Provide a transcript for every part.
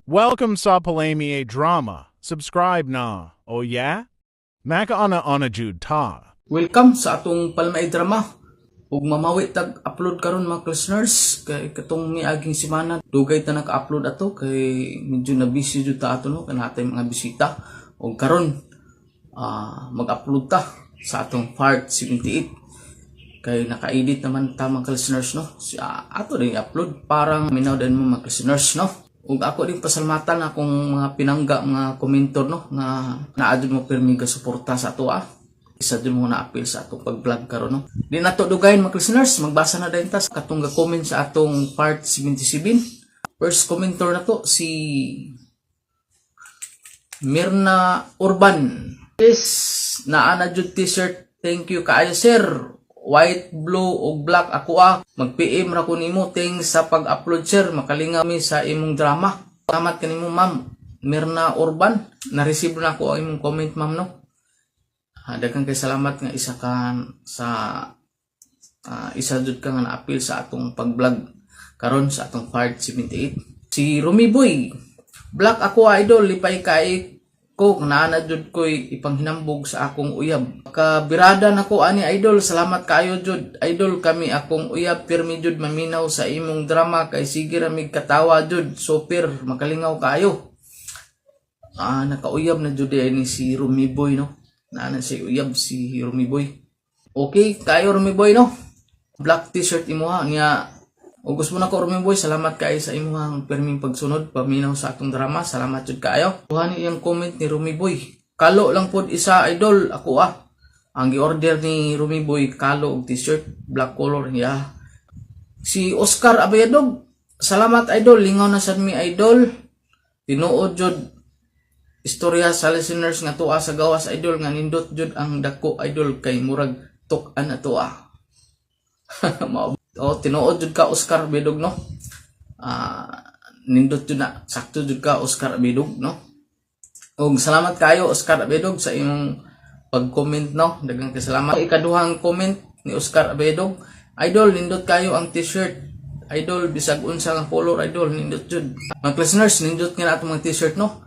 Welcome sa Palami Drama. Subscribe na. Oh yeah? Makauna-una jud ta. Welcome sa atong Palmay Drama. Ug mamawi tag upload karon, mga listeners, kay katong miaging semana dugay ta naka-upload ato kay medyo na busy jud ta ato, no, kanatay mga bisita. Ug karon mag-upload ta sa atong part 78 kay naka-edit naman ta, mga listeners, no. Si, ato din i-upload parang minaw din mo, mga listeners, no. Ug ako din pasalamatan akong mga pinangga, mga komentor, no, nga naa jud mo pirmi ga suporta sa ato ah. Isa din mo na-appeal sa atong pag-vlog karon, no. Di na to dugayin, mga listeners, magbasa na din ta sa katong ga-comment sa atong part 77. First commenter na to si Mirna Urban. Yes, naa na jud t-shirt. Thank you kaayo, sir. White, blue ug black ako ah. Mag-PM ra ko nimo. Thanks sa pag-upload, sir. Makalingaw mi sa imong drama. Salamat kanimo, Ma'am Mirna Urban. Na-receive na ako ang imong comment, ma'am, no. Daghan kay salamat nga isa ka sa isa jud ka nga na-appeal sa atong pag-vlog karon sa atong part 78. Si Rumi Boy. Black ako, idol, lipay kay ko naa na jud ko'y ipanghinambog sa akong uyab. Kabirada nako ani, idol, salamat kaayo jud. Idol, kami akong uyab pirmi jud maminaw sa imong drama kay sige ra mig katawa jud. Super makalingaw kaayo. Nakauyab na jud ni si Rumi Boy, no. Naa na siya uyab si Rumi Boy. Okay, kayo Rumi Boy, no. Black t-shirt imo ha niya. O gusto mo na ko, Rumi Boy, salamat kaayo sa imong pirming pagsunod, paminaw sa atong drama. Salamat jud kaayo. Kuha ni iyang comment ni Rumi Boy. Kalo lang pod isa, idol, ako ah. Ang gi-order ni Rumi Boy, kalo og t-shirt, black color niya. Si Oscar Abayadog. Salamat, idol, lingaw na sad mi, idol. Tinuod jud istorya sa listeners nga tuwa sa gawas, idol, nga nindot jud ang dako, idol, kay murag tuk-an na tuwa. Oh, tinuod jud ka, Oscar Bedog, no. Nindot jud na, sakto jud ka, Oscar Bedog, no. Ug salamat kayo, Oscar Bedog, sa imong pag-comment, no. Daghang kay salamat. Ikaduhang comment ni Oscar Bedog. Idol, nindot kayo ang t-shirt. Idol, bisag unsa nga color, idol, nindot jud. Mga listeners, nindot nga na atong mga t-shirt, no.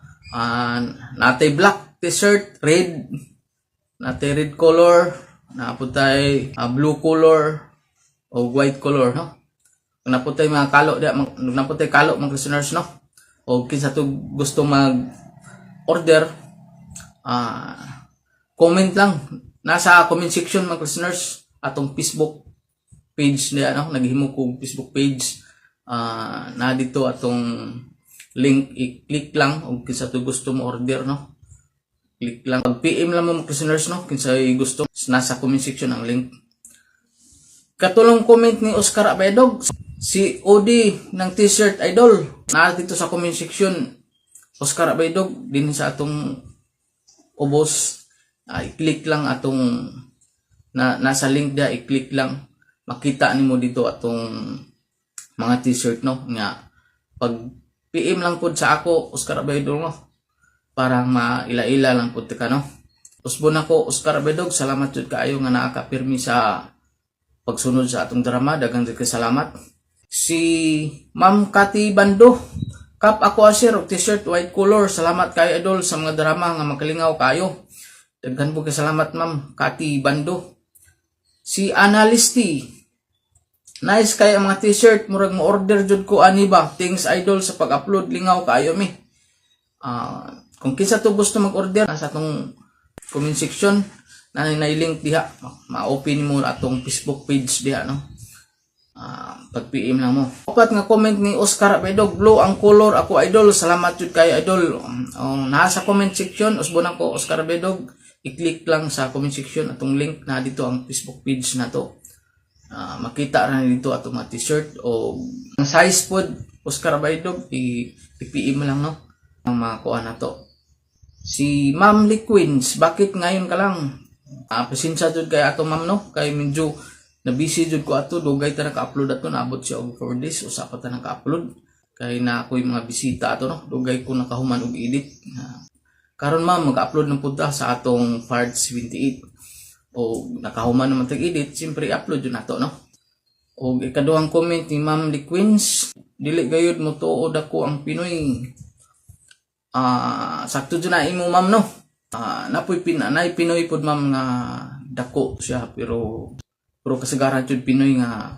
Natay black t-shirt, red, natay red color, naputay blue color o white color, no. Naputay mga kalo dia, naputay kalo, mga listeners, no. O kinsa to gusto mag order, comment lang nasa comment section, mga listeners, atong Facebook page niya, no. Naghimo ko Facebook page, na dito atong link, i-click lang og kinsa to gusto mo order, no. Click lang, pag PM lang mo, mga listeners, no, kinsay gusto. Nasa comment section ang link. Katulong comment ni Oscar Abedog, si OD ng t-shirt, idol. Naa dito sa comment section, Oscar Abedog, din sa atong ubos. I-click lang atong na nasa link dia, i-click lang, makita nimo dito atong mga t-shirt, no, nga pag PM lang pod sa ako, Oscar Abedog, no, parang maila-ila lang pod ka, no. Usbon ako, Oscar Abedog, salamat jud kaayo nga naa ka pirmi sa pagsunod sa atong drama. Daghang jud kay salamat. Si Ma'am Kati Bando. Kap ako asir og t-shirt white color. Salamat kayo, idol, sa mga drama nga makalingaw kayo. Daghan po kay salamat, Ma'am Kati Bando. Si Analisti. Nice kay ang mga t-shirt, murag mo order jud ko ani ba. Thanks, idol, sa pag-upload, lingaw kayo mi. Kung kinsa to gusto mag-order, nasa atong comment section na na link diha, ma-open mo atong Facebook page diha, no. Pag PM lang mo. Upat nga comment ni Oscar Bedog, blue ang color ako, idol. Salamat jud kayo, idol. Oh, nasa comment section, usbon ako, Oscar Bedog. I-click lang sa comment section atong link na dito ang Facebook page na to. Makita ra dito atong mga t-shirt o ang size pod, Oscar Bedog, i-PM lang, no. Ang mga kuha na to. Si Ma'am Liquins, bakit ngayon ka lang? Pasensya jud kay ato, ma'am, no, kay medyo na busy jud ko ato, dugay ta naka-upload ato, naabot siya og 4 days usa pa ta naka-upload kay na ako'y mga bisita ato, no. Dugay ko nakahuman og edit. Karon, ma'am, mag-upload ng pud ta sa atong part 78 o nakahuman naman tag edit, siyempre i-upload yun nato, no. O ikaduhang comment ni Ma'am Liquins, dili gayud mo tuod ako ang Pinoy. Sakto jud na imo, ma'am, no. Napoy pin nay Pinoy pod, ma'am, nga dako siya, pero pero kasagaran jud Pinoy nga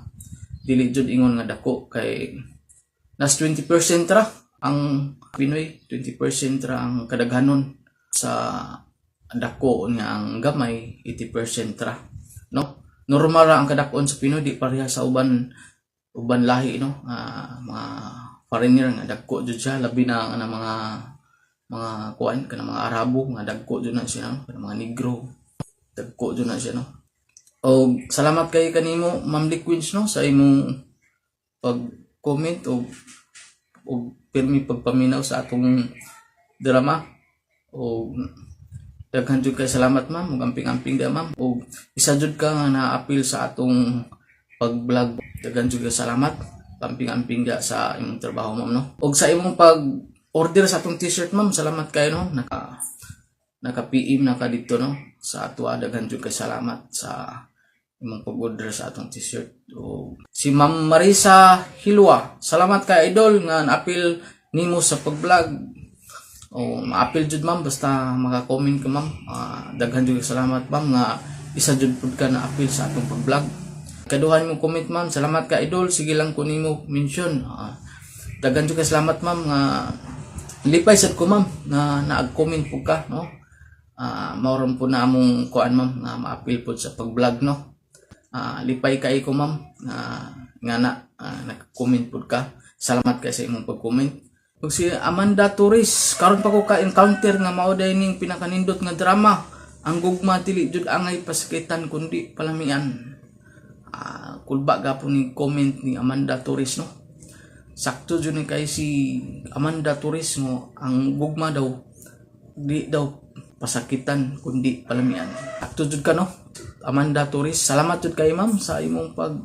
dili jud ingon nga dako kay nas 20% ra ang Pinoy, 20% ra ang kadaghanon sa dako nga ang gamay 80% ra, no. Normal ra ang kadakon sa Pinoy, di pareha sa uban uban lahi, no, nga mga foreigner nga dagko jud siya, labi na ang mga kuan kana, mga Arabo nga dagko jud na siya, no? Kana mga Negro, dagko jud na siya, no. Og salamat kay kanimo, Ma'am Liquids, no, sa imong pag comment og pirmi pagpaminaw sa atong drama. Og daghan jud kay salamat, ma'am, ug amping-amping da, ma'am, og isa jud ka nga naapil sa atong pag-vlog. Daghan jud kay salamat, amping-amping da sa imong trabaho, ma'am, no, og sa imong pag order sa atong T-shirt, ma'am. Salamat kayo, no. Naka naka PM na ka dito, no, sa ato. Daghan jud kay salamat sa imong pag-order sa atong T-shirt. O si Ma'am Marisa Hilwa, salamat kay idol nga naapil nimo sa pag-vlog. O maapil jud, ma'am, basta maka-comment ka, ma'am. Daghan jud kay salamat, ma'am, nga isa jud pud ka na apil sa atong pag-vlog. Kaduhan mo comment, ma'am, salamat ka idol, sige lang ko nimo mention. Daghan jud kay salamat, ma'am, nga lipay sad ko, ma'am, nga naag-comment pud ka, no. Mao po na among kuan, ma'am, nga maapil pud sa pag-vlog, no. Lipay kay ko, ma'am, nga nga na nag-comment pud ka. Salamat kay sa imong pag-comment. Ug si Amanda Torres, karon pa ko ka-encounter nga mao day ning pinakanindot nga drama. Ang gugma dili jud angay pasakitan kundi palamian. Kulba gapon ni comment ni Amanda Torres, no. Sakto jud ni kay si Amanda Torres mo, ang gugma daw di daw pasakitan kundi palamian. Sakto jud ka, no. Amanda Torres, salamat jud kay ma'am sa imong pag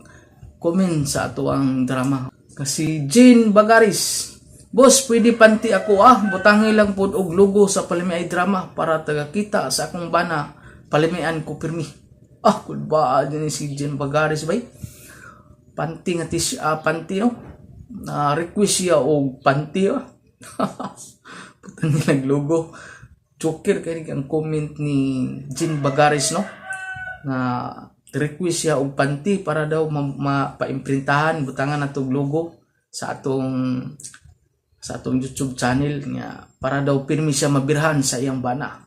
comment sa atoang drama. Kasi Jane Bagaris, "Boss, pwede panty ako ah. Butangi lang pod og logo sa Palamiay Drama para taga kita sa akong bana. Palamian ko pirmi." Ah, kulba din si Jane Bagaris bay. Panty nga tis panty, no. Na request siya og panty ah. Butangi lang logo. Joker kay ang comment ni Jane Bagaris, no, nga request siya og panty para daw mapaimprintahan, butangan natog logo sa atong YouTube channel nga para daw pirmi siya mabirhan sa iyang bana.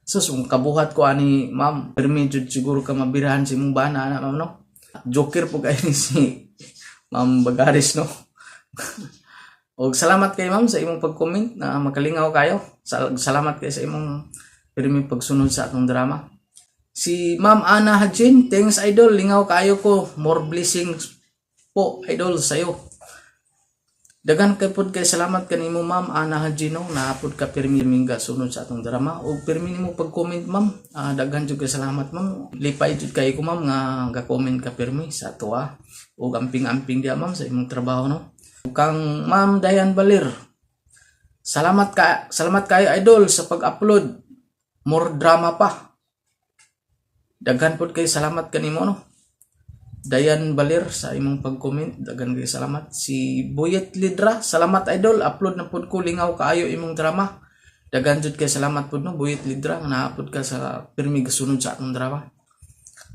So, kung kabuhat ko ani, ma'am, pirmi jud siguro ka mabirhan sa imong bana ana, ma'am, no. Joker po kay ni si Ma'am Bagaris, no. Og salamat kay ma'am sa imong pag-comment na makalingaw kayo. Salamat kay sa imong pirmi pagsunod sa atong drama. Si Ma'am Ana Hajin, "Thanks idol, lingaw kayo ko. More blessings po idol sa'yo." Daghan kay pod kay salamat kanimo, Ma'am Ana Hajin, no, na pod ka pirmi mingga sunod sa atong drama ug pirmi nimo pag-comment, ma'am. Daghan jud kay salamat, ma'am. Lipay jud kay ko, ma'am, nga ga-comment ka pirmi sa atoa. Ug amping-amping diya, ma'am, sa imong trabaho, no. Kang Ma'am Dayan Balir. Salamat kayo idol sa pag-upload. More drama pa." Daghan pod kay salamat kanimo, no. Dayan Balir, sa imong pag-comment, daghan kay salamat. Si Boyet Lidra, "Salamat idol, upload na pod ko, lingaw kaayo imong drama." Daghan jud kay salamat pod, no, Boyet Lidra, nga naa-pod ka sa pirmi gasunod sa atong drama.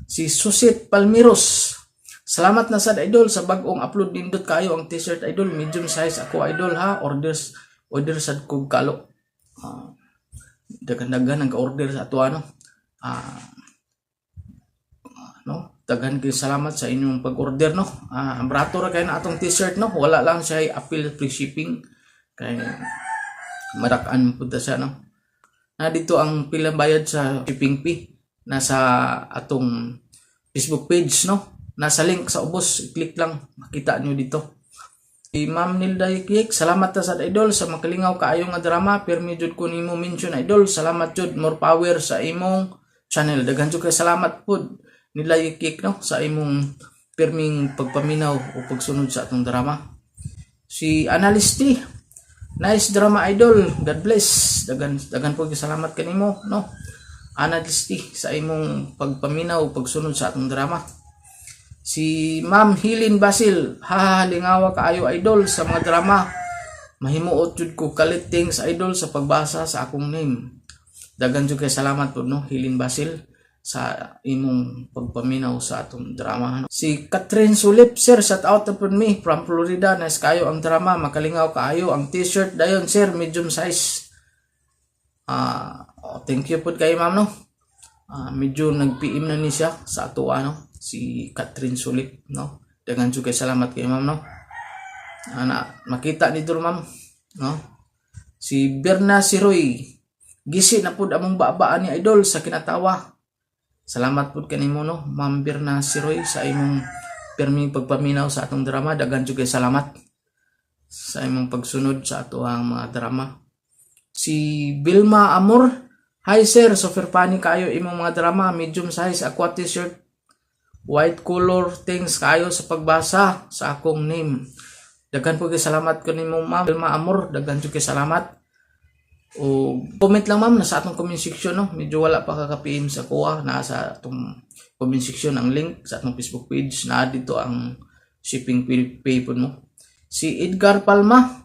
Si Susit Palmiros, "Salamat na sad idol sa bag-ong upload, nindot kayo ang T-shirt idol, medium size ako idol ha, orders order sad kog kalo." Daghan-daghan ang ka-order sa ato ano. No, daghan kay salamat sa inyong pag-order, no. Barato ra kay na atong T-shirt, no. Wala lang siya apil free shipping kay marakaan pud ta siya, no. Na dito ang pila bayad sa shipping fee nasa atong Facebook page, no. Nasa link sa ubos, i-click lang, makita nyo dito. Si Ma'am Nilda Yik, "Salamat ta sa idol sa makalingaw kaayo nga drama. Pirmi jud ko nimo mention idol. Salamat jud, more power sa imong channel." Daghan jud kay salamat pud Nilda Yik, no, sa imong pirming pagpaminaw o pagsunod sa atong drama. Si Analyst, "Nice drama idol. God bless." Daghan daghan po kay salamat kanimo, no. Analyst, sa imong pagpaminaw o pagsunod sa atong drama. Si Ma'am Hilin Basil, "Haha, lingawa kaayo idol sa mga drama." Mahimuot jud ko kalit, thanks idol sa pagbasa sa akong name. Daghan jud kay salamat pud no, Hilin Basil, sa imong pagpaminaw sa atong drama, no. Si Catherine Sulip, "Sir, shout out na pud me from Florida. Nice kayo ang drama, makalingaw kaayo ang T-shirt dayon sir, medium size." Ah, oh, thank you pud kay ma'am no. Ah, medyo nag-PM na ni siya sa ato ano, si Catherine Sulip no. Daghan jud kay salamat kay ma'am no. Ana, makita dito ma'am no. Si Berna Siroy, "Gisi na pud among baba ni idol sa kinatawa." Salamat pud kanimo no, Ma'am Berna Siroy, sa imong pirming pagpaminaw sa atong drama. Daghan jud kay salamat sa imong pagsunod sa ato ang mga drama. Si Vilma Amor, "Hi sir, super funny kayo imong mga drama, medium size aqua T-shirt, white color, thanks kayo sa pagbasa sa akong name." Daghan po kay salamat kanimo, Ma'am Vilma Amor, daghan jud kay salamat. O comment lang ma'am na sa atong comment section no. Medyo wala pa kaka-PM sa kuha, nasa atong comment section ang link sa atong Facebook page na dito ang shipping pay pod mo. Si Edgar Palma,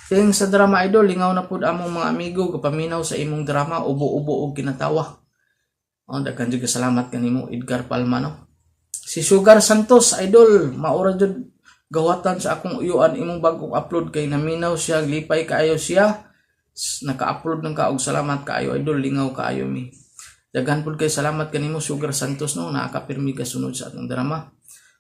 "Thanks sa drama idol, lingaw na pud among mga amigo kapaminaw sa imong drama, ubo-ubo og kinatawa." Oh, daghan jud ka salamat kanimo, Edgar Palma no. Si Sugar Santos, "Idol, maura jud gawatan sa akong uyuan imong bagong upload kay naminaw siya, lipay kaayo siya. Naka-upload ng ka og salamat kaayo idol, lingaw kaayo mi." Daghan pud kay salamat kanimo, Sugar Santos no, nakapirmi ka sunod sa atong drama.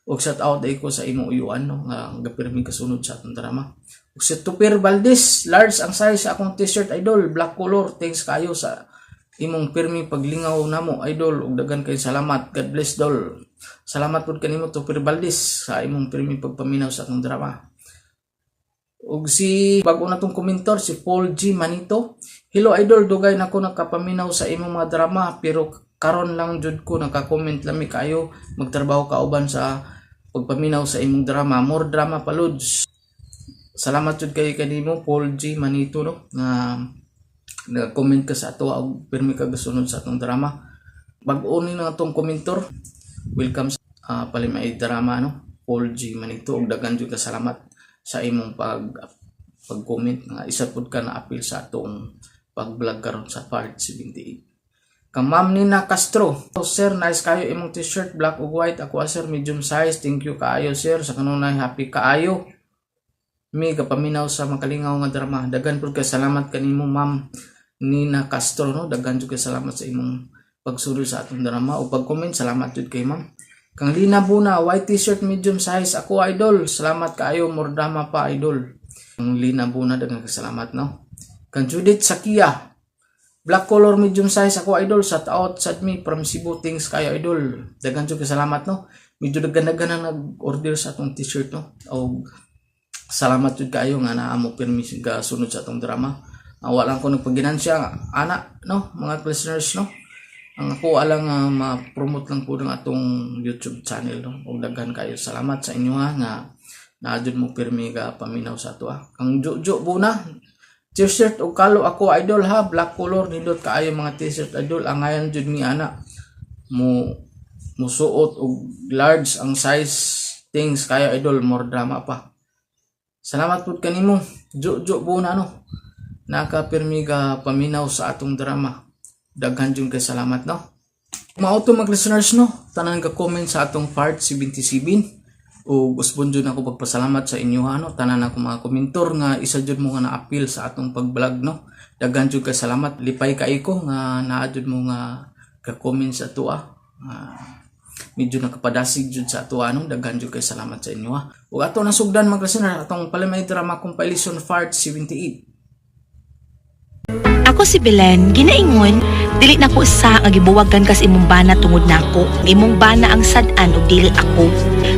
Og shout out ay ko sa imong uyuan no nga gapirmi ka sunod sa atong drama. Ug si Tupir Valdez, "Large ang size sa akong T-shirt idol, black color, thanks kayo sa imong pirmi paglingaw namo idol ug daghan kay salamat. God bless dol." Salamat pud kanimo, Tupir Valdez, sa imong pirmi pagpaminaw sa atong drama. Ug si bago na tong komentor, si Paul G Manito, "Hello idol, dugay na ko nakapaminaw sa imong mga drama pero karon lang jud ko naka-comment. Lami kayo magtrabaho kauban sa pagpaminaw sa imong drama. More drama pa lods." Salamat jud kay kanimo, Paul G Manito no, nga nag-comment ka sa ato og pirmi ka gasunod sa atong drama. Bag-o ni na atong komentor. Welcome sa Palimay Drama no, Paul G Manito, ug daghan jud ka salamat sa imong pag-comment nga isa pud ka na apil sa atong pag-vlog karon sa part 78. Kang Ma'am Nina Castro, "Oh, sir, nice kayo imong T-shirt, black ug white. Ako sir, medium size. Thank you kaayo sir. Sa kanunay happy kaayo mi kapaminaw sa makalingaw nga drama." Daghan pud kay salamat kanimo, Ma'am Nina Castro no. Daghan jud kay salamat sa imong pagsunod sa atong drama o pag-comment. Salamat jud kay ma'am. Kang Lina Buna, "White T-shirt medium size ako idol. Salamat kaayo, more drama pa idol." Kang Lina Buna, daghan kay salamat no. Kang Judith Sakia, "Black color medium size ako idol. Shout out sad me from Cebu. Thanks kayo idol." Daghan jud kay salamat no. Medyo daghan-daghan na nag-order sa atong T-shirt no. O salamat jud kayo nga naa mo pirmi ga sunod sa atong drama. Wala ko nagpaginansya ana no, mga listeners no. Ang ako alang nga ma-promote lang po ng atong YouTube channel no. Og daghan kayo salamat sa inyo ha nga naa jud mo pirmi ga paminaw sa ato ah. Kang Jojo Buna, "T-shirt og kalo ako idol ha, black color. Nindot kaayo mga T-shirt idol, angayan jud mi ana mo musuot og large ang size. Thanks kayo idol, more drama pa." Salamat pud kanimo, Jojo Buna no. Nakapirmi ga paminaw sa atong drama. Daghan jud kay salamat no. Mao to mga listeners no, tanan ka comment sa atong part 77 o usbon jud ako pagpasalamat sa inyo ano, tanan ako mga komentor nga isa jud mo nga na-appeal sa atong pag-vlog no. Daghan jud kay salamat, lipay kay ko nga naa jud mo nga ka-comment sa ato ah. Medyo nakapadasig jud sa ato ano, daghan jud kay salamat sa inyo ah. Ug ato nasugdan mga listener atong Palimay Drama Compilation Part 78. Ako si Belen, ginaingon, dili na ko sa nga gibuwagan kas imong bana tungod nako. Imong bana ang sad-an ug dili ako.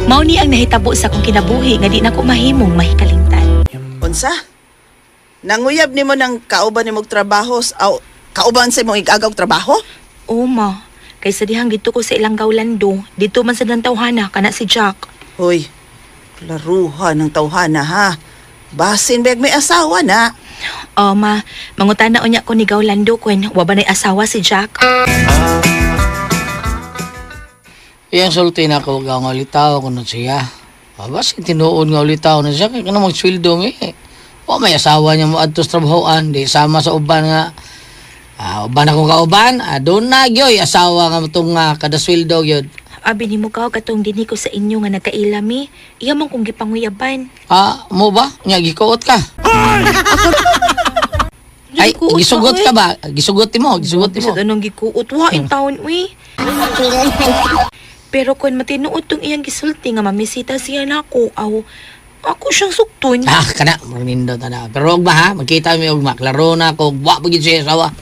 Mao ni ang nahitabo sa akong kinabuhi nga di nako mahimong mahikalingtan. Unsa? Nanguyab nimo ng kauban nimong trabaho aw kauban sa imong igagaw trabaho? O ma, kaysa dihang dito ko sa ilang gawlando, dito man sa tawhana kana si Jack. Hoy, klaruha ng tawhana ha. Basin beg may asawa na. O ma, mangutana unya ko ni Gawlando kun wa ba nay asawa si Jack? Iyang sulti na ako nga ulitaw ko na siya. Mabas, tinuod nga ulitaw na siya. Kaya ka na magsweldo mi. Wa may asawa niya mo adto sa trabahoan, di sama sa uban nga uban akong kauban, doon na gyoy asawa nga itong kada sweldo gyud. Abi nimo ka katong dinhi ko sa inyo nga nagkaila mi. Iya man kong gipanguyaban. Ah, mo ba? Nya gikuot ka. Ay, Gikuot gisugot oy. ka ba? Gisugot mo, gisugot mo. Bisag anong gikuot wa in taon uy. Pero kung matinuod tong iyang gisulti nga mamisita siya nako aw ako siyang sukton. Ah, kana, murag nindot na. Pero ugma ha, magkita mi ugma. Klaro na ko, wa pa gyud siya asawa.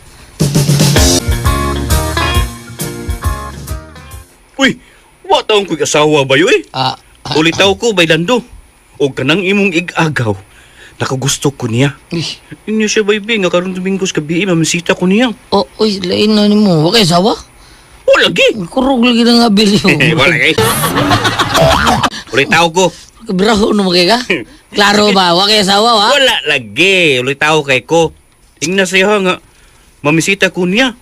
Uy, wa taong ko'y asawa ba yun eh? Ah, ah, Ulitaw ko, bailando. O kanang imong igagaw. Nakagusto ko niya. uy, Inyo siya, baby, nga karon Domingos gabi, mamisita ko niya. oh, uy, lain na nimo. Wa kay asawa? Wala lagi. Kurog lagi na nga bilyo. Wala kay. Ulitaw ko. Braho no kay ka? Klaro ba? Wa kay asawa wa? Wala lagi. Ulitaw kay ko. Tingnan siya nga, mamisita ko niya.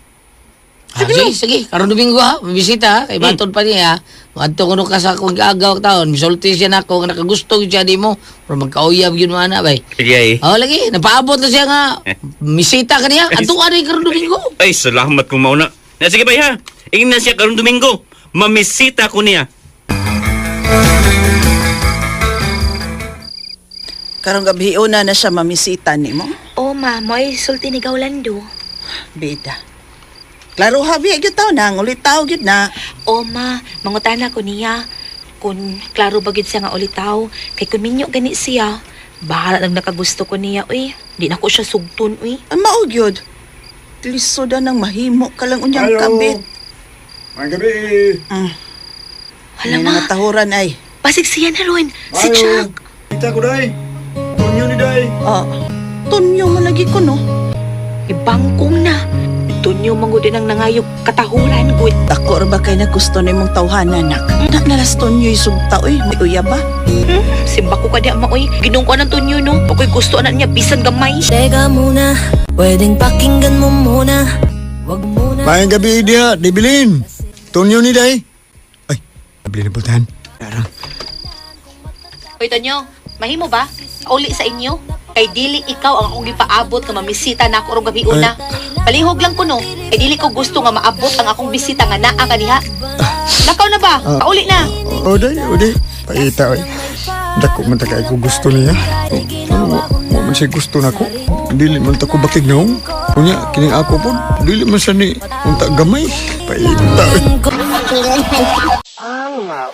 Ah, sige, sige. Karon Domingo ha, bisita ha. Kay batod pa niya. Adto kuno ka sa akong agaw taon. Misulti siya nako nga nakagusto gyud siya nimo. Pero magkauyab gyud mo ana bay. Sige eh. Oh, lagi, napaabot na siya nga. Misita ka niya. Adto ka rin karon Domingo. Ay, salamat kung mauna. Na, sige bay ha. Ingnan siya karon Domingo. Mamisita ko niya. Karong gabi una na siya mamisita nimo. O ma, mo'y sulti ni Gaulando. Bida. Klaro ha biya gyud taw na, ulitaw gyud na. O ma, mangutana ko niya kung klaro ba gyud siya nga ulitaw kay kun minyo gani siya. Bahala nang nakagusto ko niya uy. Di na ko siya sugton uy. Ang mao gyud. Lisod na nang mahimo ka lang unyang kabit. Ang gabi. Hala May ma, mga tahuran ay. basig siya na ron. Si Jack. Kita ko day. Tunyo ni day. Oh, tunyo mo lagi ko no. Ibangkong na. Tunyo manggod din ang nangayog katahuran gud. Dako ra ba kay na gusto nimong tawhana nak? Na nalas tunyo sugta oy, may uya ba? Simba ko ka di ma oy. Ginong ko ng tunyo no. Ako'y gusto na niya bisan gamay. Teka muna, pwedeng pakinggan mo muna. Wag muna. Maayong gabi diha, Debilin. Tunyo ni day. Ay, Debilin na pultahan. Darang. Oy Tonyo, mahimo ba? Uli sa inyo. Kay dili ikaw ang akong gipaabot nga mamisita na ako orong gabi una. Palihog lang ko no. Kay dili ko gusto nga maabot ang akong bisita nga naa ka diha. Lakaw na ba? Pauli na. O day, o day. Paita oy. Dako man ta kay ko gusto niya. Ano mo man siya gusto nako. Dili man ta ko bakig naong. Unya kining ako pod, dili man sa ni unta gamay. Paita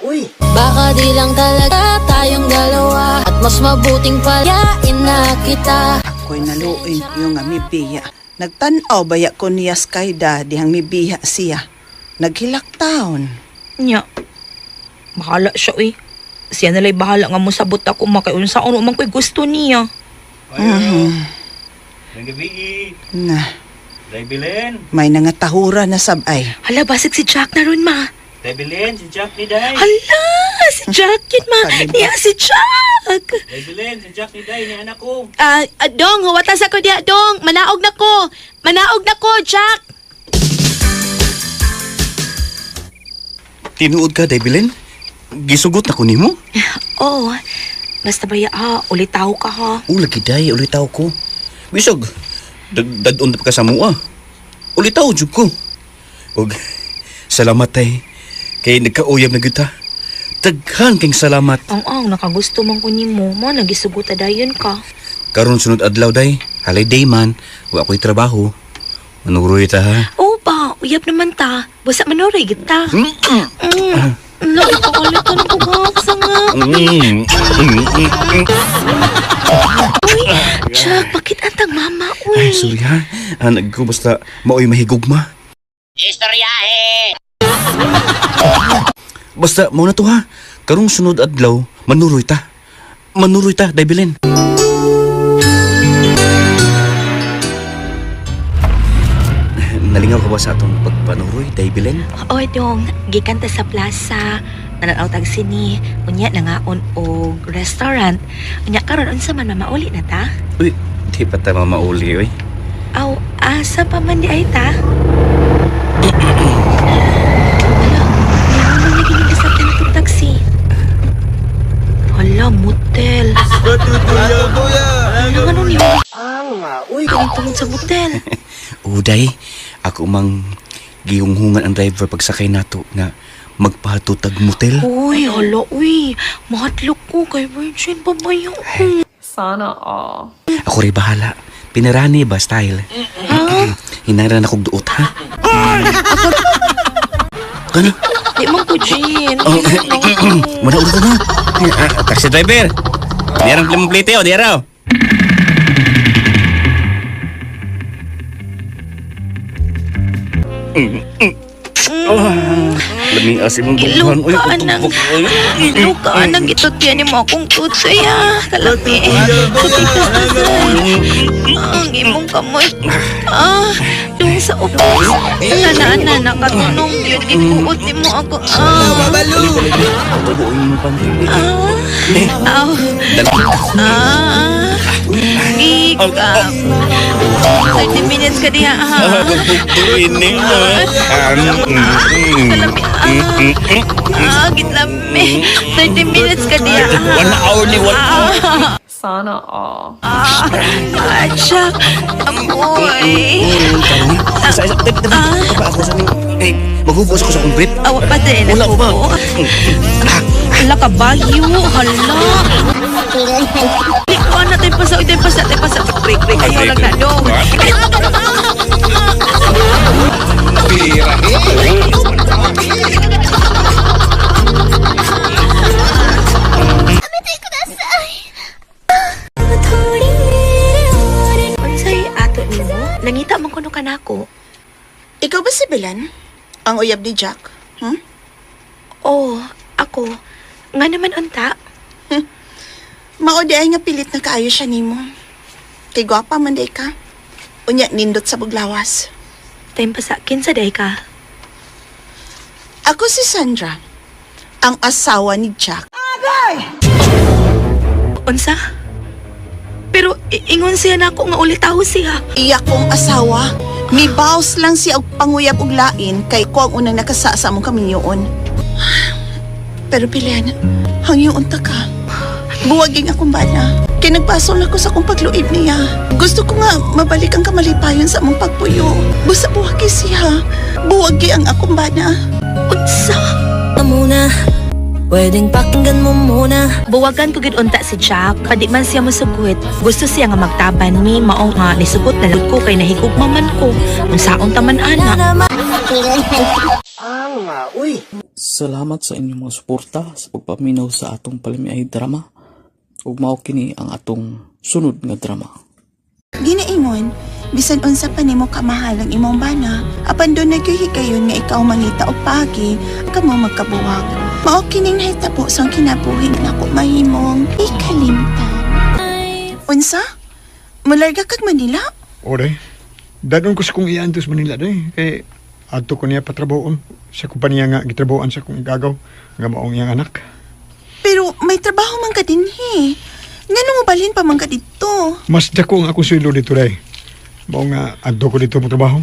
oy. Baka di lang talaga tayong dalawa. At mas mabuting palayain na kita. Ako'y naluoy yung nga mibiya. Nagtan-aw baya ko niya Skyda dihang mibiya siya. Naghilak taon. Nya. Bahala siya uy. Siya nala'y bahala nga mosabot ako makay unsa ano man ko'y gusto niya. Ang gabi. Na, Debilin. may nangatahura na sabay. Hala, basig si Jack na ron ma. Debilin, si Jack ni Day. Hala, si Jack yun ma. Niya si Jack. Debilin, si Jack ni Day, ni anak ko. Ah, dong, huwatas ako diha, dong. Manaog na ko. Manaog na ko, Jack. Tinuod ka, Debilin? Gisugot na ko nimo? Oh, basta ba ya, ha? Ulitaw ka ha. O, lagi day, ulitaw ko. Bisog, dadon pa ka sa mua. Ulitaw, jud ko. Og, salamat tay. Kay nagkauyab na gyud ta. Daghan kang salamat. Ang ang, nakagusto man ko nimo. Mo, nagisuguta dayon ka. Karon sunod adlaw day, holiday man, wa ko'y trabaho. Manuroy ta ha. Oo ba, uyab naman ta. Basta manuroy kita. Mm. Lo, nakakalitan ko nga. nga. Uy, Jack, bakit antang mama, uy? Ay, sorry ha. Anak ko basta maoy mahigugma. Istoryahe! Basta mao na to ha. Karong sunod adlaw, manuroy ta. Manuroy ta, Daybilin. Nalingaw ka ba sa atong pagpanuroy, Daybilin? Oy, dong, gikan ta sa plaza. Nananaw tag sini. Unya, nangaon og restaurant. Unya, karon unsa man mamauli na ta? Uy, di pa ta mamauli, uy. Aw, asa pa man di ay ta? Hala, meron man lagi nagkasakyan na itong taxi. Hala, motel. Hala, nga. sa motel. Uday, ako mang gihunghungan ang driver pagsakay nato nga magpahatutag motel. Uy, hala, uy. Mahadlok ko kay Virgin pa ba yun? Sana all. Ako rin bahala. Pinarani ba style? Ha? Hinaran akong duot ha. Kano? Di man ko, Jean. Oh, Muna ulo ko na. Ah, taxi driver. Meron limang plate oh, di araw. Laming asim mong dughan. Uy, Ilukaan ng... uy. Ilukaan ng gitutyan ni mo akong tutsoy, ha? Kalami. Kutikas na sa... Ang imong kamay. Ah, yung sa upos. Ala na, ana, nakatunong yun. Gikuot ni mo ako. Ah, Tubuin mo pa. ah, aw. Ah, ika. 30 minutes ka diha, ha? Tubuin mo. Kalami, ah. Ah, gitlami. 30 minutes ka diha, ha? 1 hour ni 1 hour. Sana all. Ah, siya. Amoy. Isa, isa, tabi, tabi. Pa ako sa Eh, maghubos ako sa akong brief. Awa pa din. Wala pa. Hala ka bagyo. Hala. Ikaw na tayo pasa. Tayo pasa. Tayo pasa. Break, break. Ayaw lang na. No. Unsay ato nimo? Nangita man kuno kanako. Ikaw ba si Belen? Ang uyab ni Jack? Hmm? Oh, ako. Nga naman unta. Mao di ay nga pilit na kaayo siya nimo. Kay gwapa man day ka. Unya nindot sa buglawas. Time pa sa kinsa day ka. Ako si Sandra, ang asawa ni Jack. Unsa? Pero ingon siya nako nga ulitaw siya. Iya kong asawa. Mibaws lang siya og panguyab og lain kay ko ang unang nakasa sa among kaminyoon. Pero Belen, hangyoon ta ka. Buwaging akong bana. Kay nagpasol ako sa akong pagluib niya. Gusto ko nga mabalik ang kamalipayon sa among pagpuyo. Busa buwagi siya. Buwagi ang akong bana. Unsa? Muna, pwedeng pakinggan mo muna. Buwagan ko gid unta si Jack. Padi man siya mosugot. Gusto siya nga magtaban mi mao nga nisugot na lang ko kay nahigugma man ko. Unsaon ta man ana. Salamat sa inyong mga suporta sa pagpaminaw sa atong palamiay drama. Ug mao kini ang atong sunod nga drama. Ginaingon, bisan unsa pa nimo kamahal ang imong bana, apan doon nagyuhigayon nga ikaw mangita og pagi, kamo magkabuwag. Mao kining nahitabo sa kinabuhi nako mahimong ikalimtan. Unsa? Mularga kag Manila? O day. Dadon ko sa kong iyan sa Manila day. Kay adto ko niya patrabahoon sa kumpanya nga gitrabahoan sa kong igagaw nga maong iyang anak. Pero may trabaho man ka dinhi. Ngano mo balhin pa man ka didto? Mas dako ang akong sweldo dito day. Mao nga adto ko dito mo trabaho.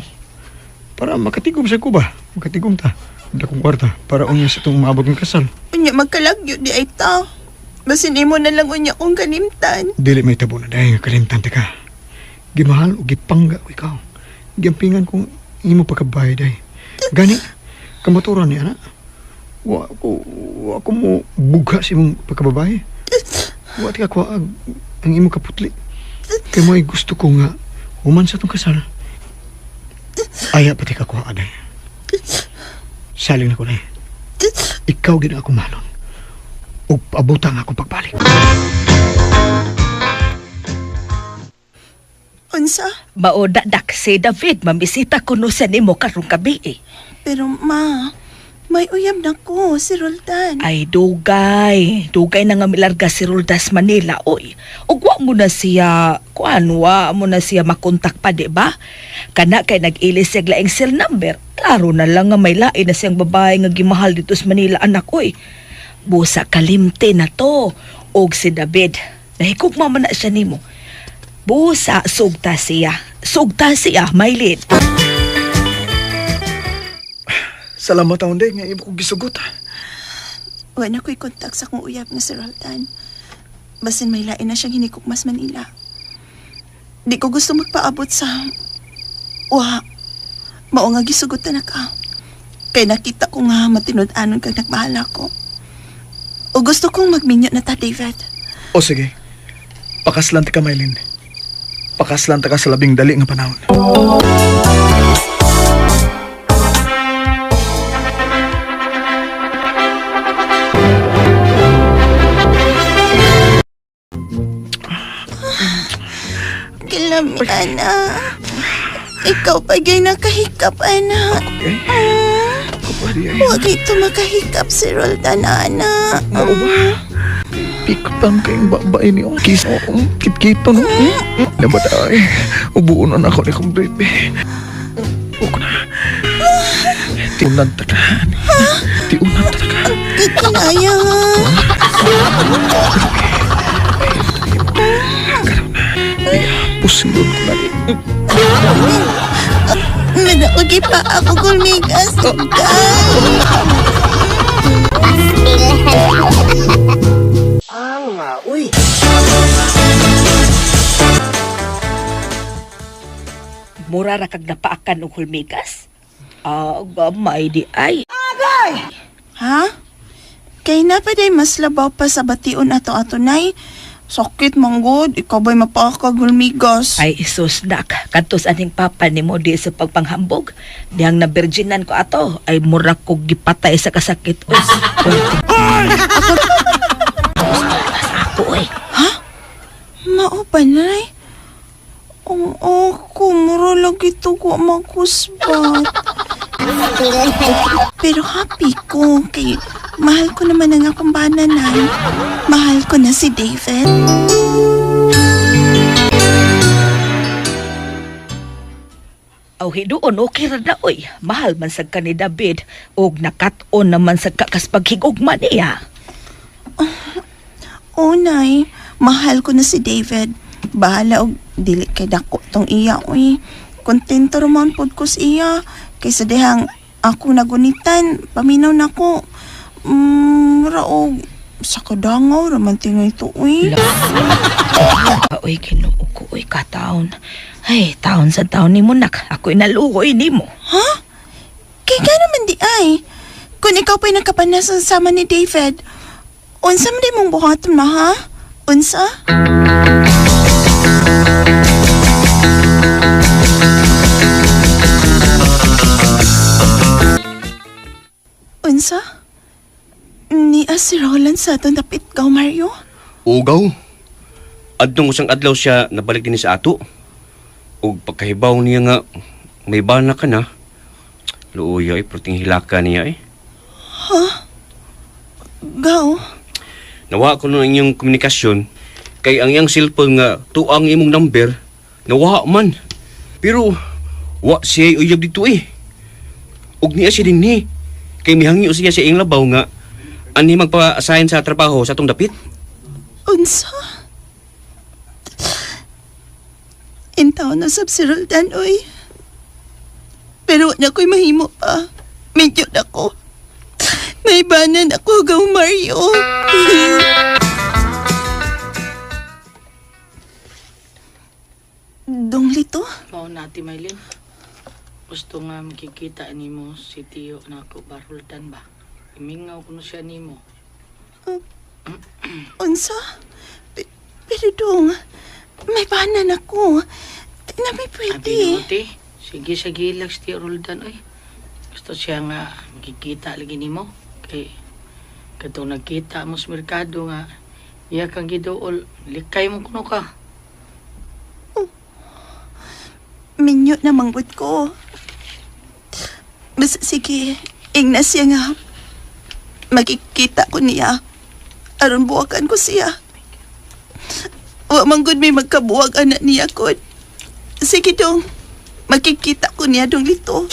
Para makatigom sa ko ba? Makatigom ta. Dakong kwarta para unya sa itong maabot ng kasal. Unya magkalagyo di ay ta. Basin imo na lang unya kong kalimtan. Dili may tabo na dahil kalimtan ta ka. Gimahal o gipangga ko ikaw. Giampingan kong imo pagkabahay day. Gani, kamaturan ni ana. Wa ko mo bugha sa imong pagkababae. Wa ti ka kuha ang imong kaputli. Kay mo'y gusto ko nga human sa tong kasal. Aya pati ka kuha day. Saling na ko day. Ikaw gid ang akong mahalon. Ug paabota ang akong pagbalik. Unsa? Mao dak si David mamisita kuno sa nimo karong gabi eh. Pero ma, may uyab na ko si Roldan. Ay dugay, dugay na nga milarga si Roldas Manila oy. Ug wa mo na siya kuan wa mo na siya makontak pa di ba? Kana kay nag-ilis siya laing cell number. Klaro na lang nga may lain na siyang babae nga gimahal dito sa Manila anak oy. Busa kalimte na to og si David. Nahikugma man na siya nimo. Busa sugta siya. Sugta siya, Maylin. Salamat taon day nga imo kong gisugot. Wala ko'y kontak sa akong uyab nga si Roldan. Basin may lain na siyang hinikukmas Manila. Di ko gusto magpaabot sa... Wa, mao nga gisugutan na ka. Kay nakita ko nga matinud-anon kag nagmahal ako. O gusto kong magminyo na ta, David. O sige. Pakaslan ta ka, Mylene. Pakaslan ta ka sa labing dali nga panahon. Kilami, ana. Ikaw pa gay nakahikap, ana. Okay. Ako pa di ay. Huwag ito makahikap si Roldan, ana. Mao ba? Piktan kayong babae ni Kiss. Oo, kit-kito no. Dapat ay, ubuon na ako ni kong baby. Uko na. Tiunan ta ka. Tiunan ta ka. Kikinaya. Pusilon ko na. Manaogi pa ako gulmigas. Mura ra kag napaakan og hulmigas. Ah, gamay di ay. Ha? Kay na pa day mas labaw pa sa bation ato ato nay. Sakit manggod, ikaw ba'y mapakagulmigas? Ay, isus nak, kadto sa aning papa nimo di sa pagpanghambog. Dihang na virginan ko ato ay mura kog gipatay sa kasakit. Uy, ako oy. Mao ba nay? Ang ako, mura lagi to ko makusbat. Pero happy ko kay mahal ko naman ang akong bana, nay. Mahal ko na si David. Aw hiduon okay ra na oy. Mahal man sad ka ni David ug nakat-on naman sad ka kas paghigugma niya. Oh, nay, mahal ko na si David. Bahala og dili kay dako tong iya oy. Kontento raman pod ko sa iya kaysa dihang ako nagunitan, paminaw nako. Raog sa kadangaw raman tingay to oy. Oy, Ginoo ko oy kataon. Ay, taon sa taon nimo nak. Ako'y naluoy nimo. Ha? Kay ka naman di ay. Kung ikaw pa'y nagkapanasan sama ni David, unsa man di mong buhaton ma ha? Unsa? Unsa? Niya si Roland sa atong dapit gaw, Mario? Ugaw. Adtong usang adlaw siya nabalik din sa ato. Ug pagkahibaw niya nga may bana ka na. Luoya eh, perting hilaka niya eh. Gaw? Nawa ko nun ang inyong komunikasyon kay ang iyang cellphone nga tuang imong number nawa man. Pero wa siya uyab dito eh. Ug niya siya dinhi. Kay mihangyo siya sa iyang labaw nga ani magpa-assign sa trabaho sa atong dapit. Unsa? Intaw na sab si Roldan, oy. Pero na ko'y mahimo pa. Medyo na ko. May banan ako, gaw Mario. Dong Lito? Mao na Ate Mylene. Gusto nga makikita nimo si Tio na ako barultan ba. Imingaw kuno siya nimo. Unsa? Pero dong, may banan ako. Di na may pwede. Abi na te. Sige sa gilag si Tio Roldan oy. Gusto siya nga makikita lagi nimo kay katong nagkita mo sa merkado nga iya kang giduol likay mo kuno ka. Minyo na manggod ko. Basta sige, ingna siya nga. Makikita ko niya. Aron buwakan ko siya. Wa manggod may magkabuwag anak niya ko. Sige dong, makikita ko niya dong lito.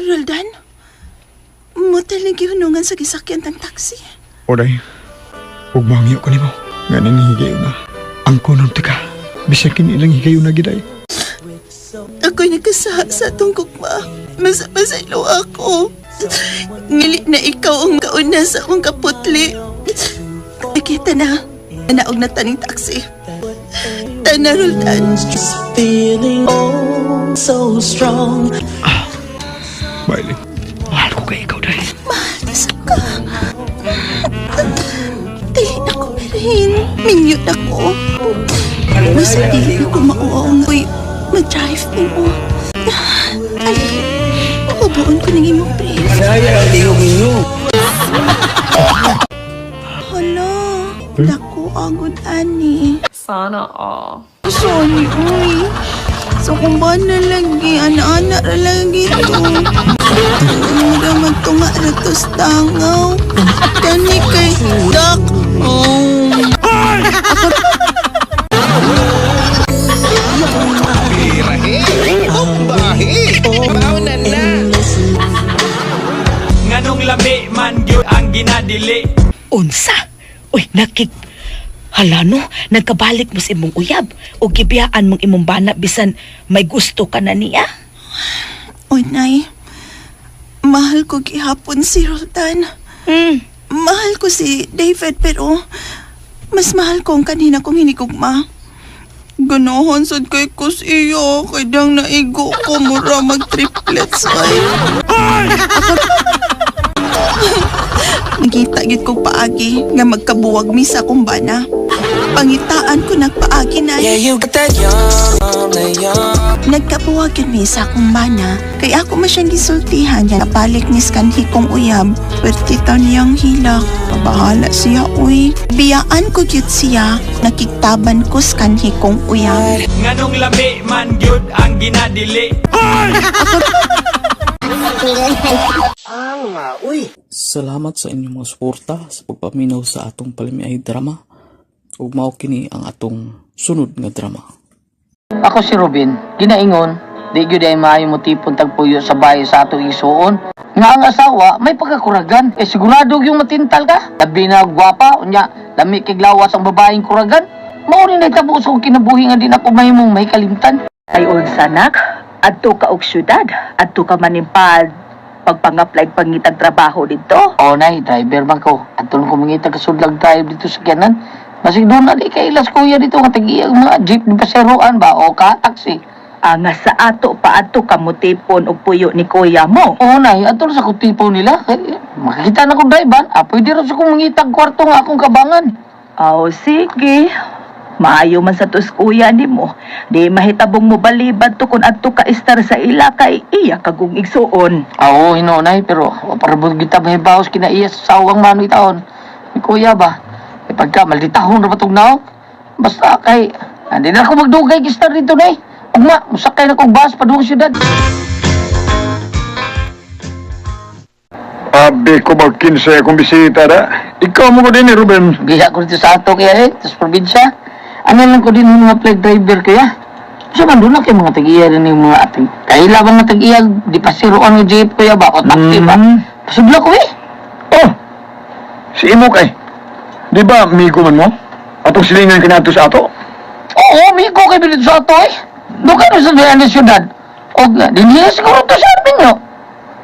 Roldan, motel ng gihunungan sa gisakyan tang taxi. Oday, ug mangyo ko nimo. Nga ning higayon na. Ang kunon ta ka. Bisan kini ilang higayon na giday. Ako'y nagkasaha sa atong gugma. Mas masaylo ako. Ngili na ikaw ang kauna sa akong kaputli. Nakita na. Naog na taning taxi. Tana, Roldan. Bailey. Mahal ko kay ikaw dahil. Mahal sa ka. Dili na ko merin. Minyo na ko. Basta dili na ko mauaw nga. Uy, mag-drive mo. Ali, ubuon ko ng imong brief. Hala, dako agod ani. Sana all. Sorry, uy. So kung ba na lagi, ana-ana ra lagi to. Mura magtunga ra to sa dangaw. Kani kay Doc. Oh. Nganong lami man gyud ang ginadili. Unsa? Uy, nakik... Hala no, nagkabalik mo sa imong uyab o gibiyaan mong imong bana bisan may gusto ka na niya. Oy, Nay. Mahal ko gihapon si Roldan. Mahal ko si David pero mas mahal ko ang kanina kong hinigugma. Ganahan sad kay kus iyo kay dang naigo ko mura mag triplets ay. Nakita gid kog paagi nga magkabuwag mi sa akong bana. Pangitaan ko nagpaagi na. Nagkabuwag yun mi sa akong bana kay ako man siyang gisultihan nga nabalik ni skanhi kong uyab. Pwerte taw niyang hilak. Pabahala siya uy. Biyaan ko gyud siya. Nakiktaban ko skanhi kong uyab. Nganong lami man gyud ang ginadili. Salamat sa inyong mga suporta sa pagpaminaw sa atong palamiay drama. Ug mao kini ang atong sunod nga drama. Ako si Robin, ginaingon, di gyud ay maayo mo tipon tagpuyo sa bahay sa atong isuon. Nga ang asawa may pagkakuragan, eh sigurado yung matintal ka. Labi na gwapa, unya lami kay lawas ang babaeng kuragan. Mao ni nahitabo sa akong kinabuhi nga di na ko mahimong may kalimtan. Ay unsa nak, adto ka og syudad, adto ka manimpad pagpang-apply pangitag trabaho dito. Oo nay, driver man ko. Adto ko mangita kasudlag drive dito sa kiyanan. Basig doon na di kay ilas kuya dito nga tag-iya ang mga jeep ni paseroan ba o ka taxi. Nga sa ato pa adto ka motipon og puyo ni kuya mo. Oo nay, adto sa kutipo nila. Kay, makikita na kong drive ah, pwede rin sa kong mangitag kwarto nga akong kabangan. Aw, sige. Maayo man sa tus kuya nimo. Di mahitabong mo balibad to kun adto ka istar sa ila kay iya kagong igsuon. Oo, hinunay, pero para kita may bawas kinaiya sa sawang manoy taon. Ni kuya ba? E pagka malditahon na patog naog. Basta kay, hindi na ako magdugay kistar dito nay. Ugma, musakay na kong bus padung syudad. Abi ko mag 15 akong bisita da. Ikaw mo ko din eh, Ruben. Biya ko dito sa ato kaya eh, sa probinsya. Ano lang ko din yung mga flag driver kaya. So man doon na kay mga tag-iya rin yung mga ating. Kaila bang mga tag-iya, di pa siroan ng jeep kuya ba? O taxi ba? Pasudla ko eh. Oh! Si Imo kay. Di ba, migo man mo? Atong silingan kinato sa ato? Oo, migo kay dito sa ato eh. Doon kayo sa diyan sa syudad. O, dinhiya siguro to sa amin nyo.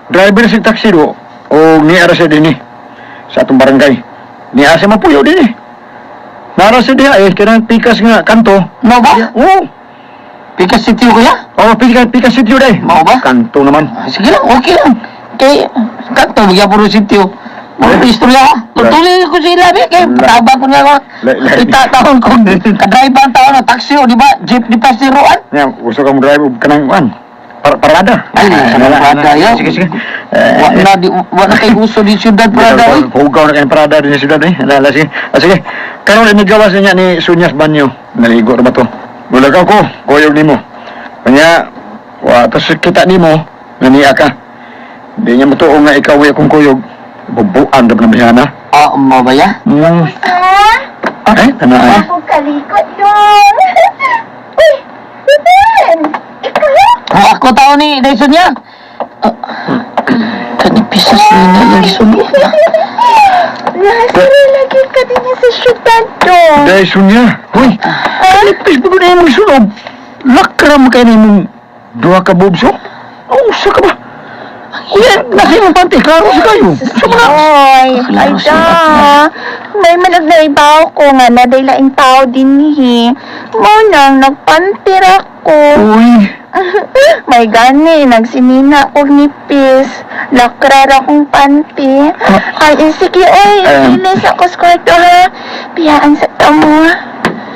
Driver si taxi do. O niara siya din eh. Sa atong barangay. Niara siya mapuyo din eh. Nara siya diha eh. Kanang pikas nga kanto. Mao ba? Oo. Pikas City kuya? Oo, pikas, pikas sitio day. Mao ba? Kanto naman. Ah, sige lang, okay lang. Kay, kanto, magyapon rin sitio. Mga istorya ka. Tutuloy ko sa ilabi. Kay, pataba ko na ako. Itatahon ko. Kadrive ang taon na taxi o, di ba? Jeep di pa siroan. Nga, gusto ka mo drive og kanang kuan. Parada. Ay, parada ya. Sige, sige. Wa na, di, wa na kay uso di siyudad parada. Oy. Hugaw na kayong parada din sa siyudad eh. Ala, ala, sige. Ah, sige. Karon ay nagawas niya ni Sunyas Banyo. Naligo ra ba to? Wala ka ko, kuyog nimo. Kanya, wa tas kita nimo, naniya ka. Di niya matuo nga ikaw ay akong kuyog. Bubuan ra ba na bihana? Ah, mo ba ya? Ay, kana ay. Ako kalikot dong. Uy, Ruben! Ikaw? Oh, ako tao ni Dyson niya. Ah, Kanipisas niya yung gisulod na. Nasa lagi ka din niya sa syudad dong. Dahil Sunya. Hoy, kanipis ba na imong sunog? Lakra mo kayo na imong Duha ka boobs, oh? Oh, sa ka ba? Kuya, nasa imong panty, klaro sa kayo. Sa mga... Oy, ay da. May manag naibaw ko nga na laing tao dinhi. Mo nang nagpantir ako. Uy. May gani, nagsinina ko nipis. Lakrar akong panty. Ay, eh, sige, oy, ilis ako sa kwarto ha. Piyaan sa tamo.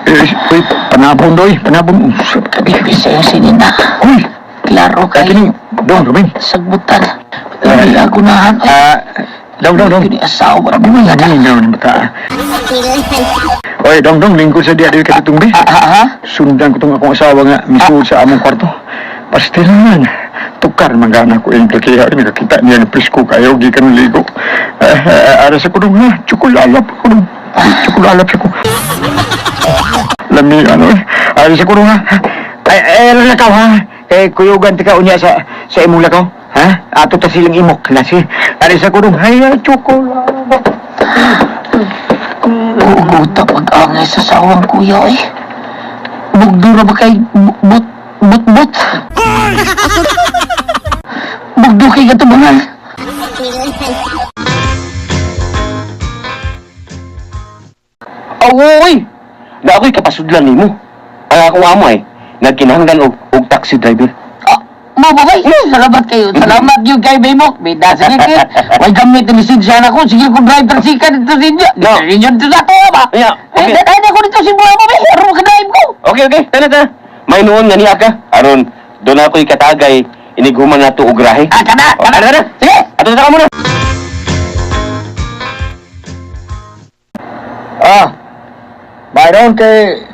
Eh, uy, panabong doy, panabong. Nipis sa iyong sinina. Uy! Klaro kay. Kini, dong, Ruben. Sagbutan. Ay, agunahan. Ah, dong, dong, dong. Kini asawa. Di man lagi nga ni bata. Oy, dong, dong, lingkod sa diya dili ka ditong be. Sundan ko tong akong asawa nga misuod sa among kwarto. Pastil man. Tukar man gana ko iyang kakiha ni nakakita niya nga presko kayo gikan ligo. Ara sa kudong ha, tsukulalap ko dong. Tsukulalap sa ko. Lami ano eh. Ara sa kudong ha. Ay, ay, ano lakaw ha? Eh, kuyugan tika unya sa imong lakaw. Ha? Ato ta silang imok klase. Ara sa kudong, hay, tsukulalap. Uguta pag-angay sa sawang kuya eh. Bugdo na ba kay but but but? Bugdo kay katubangan. Awoy! Na ako'y kapasudlan nimo. Ang akong amo ay nagkinahanglan og taxi driver. Mo ba kay? Salamat kayo. Salamat yung kay Baymok. Bida sige kay. Way gamit ni lisensya na ko. Sige ko drive taxi ka dito sa inyo. No. Dito dito sa ako ba? Yeah, okay. Eh, dahil ako dito sa buha mo, be. Aron ka-drive ko. Okay, okay. Tana, tana. May noon nga niya ka. Aron, doon ako'y katagay. Inighuman na to og grahe. Ah, kana, Oh, kana. tana, tana. Sige. Ato na ka muna. Ah, bayron kay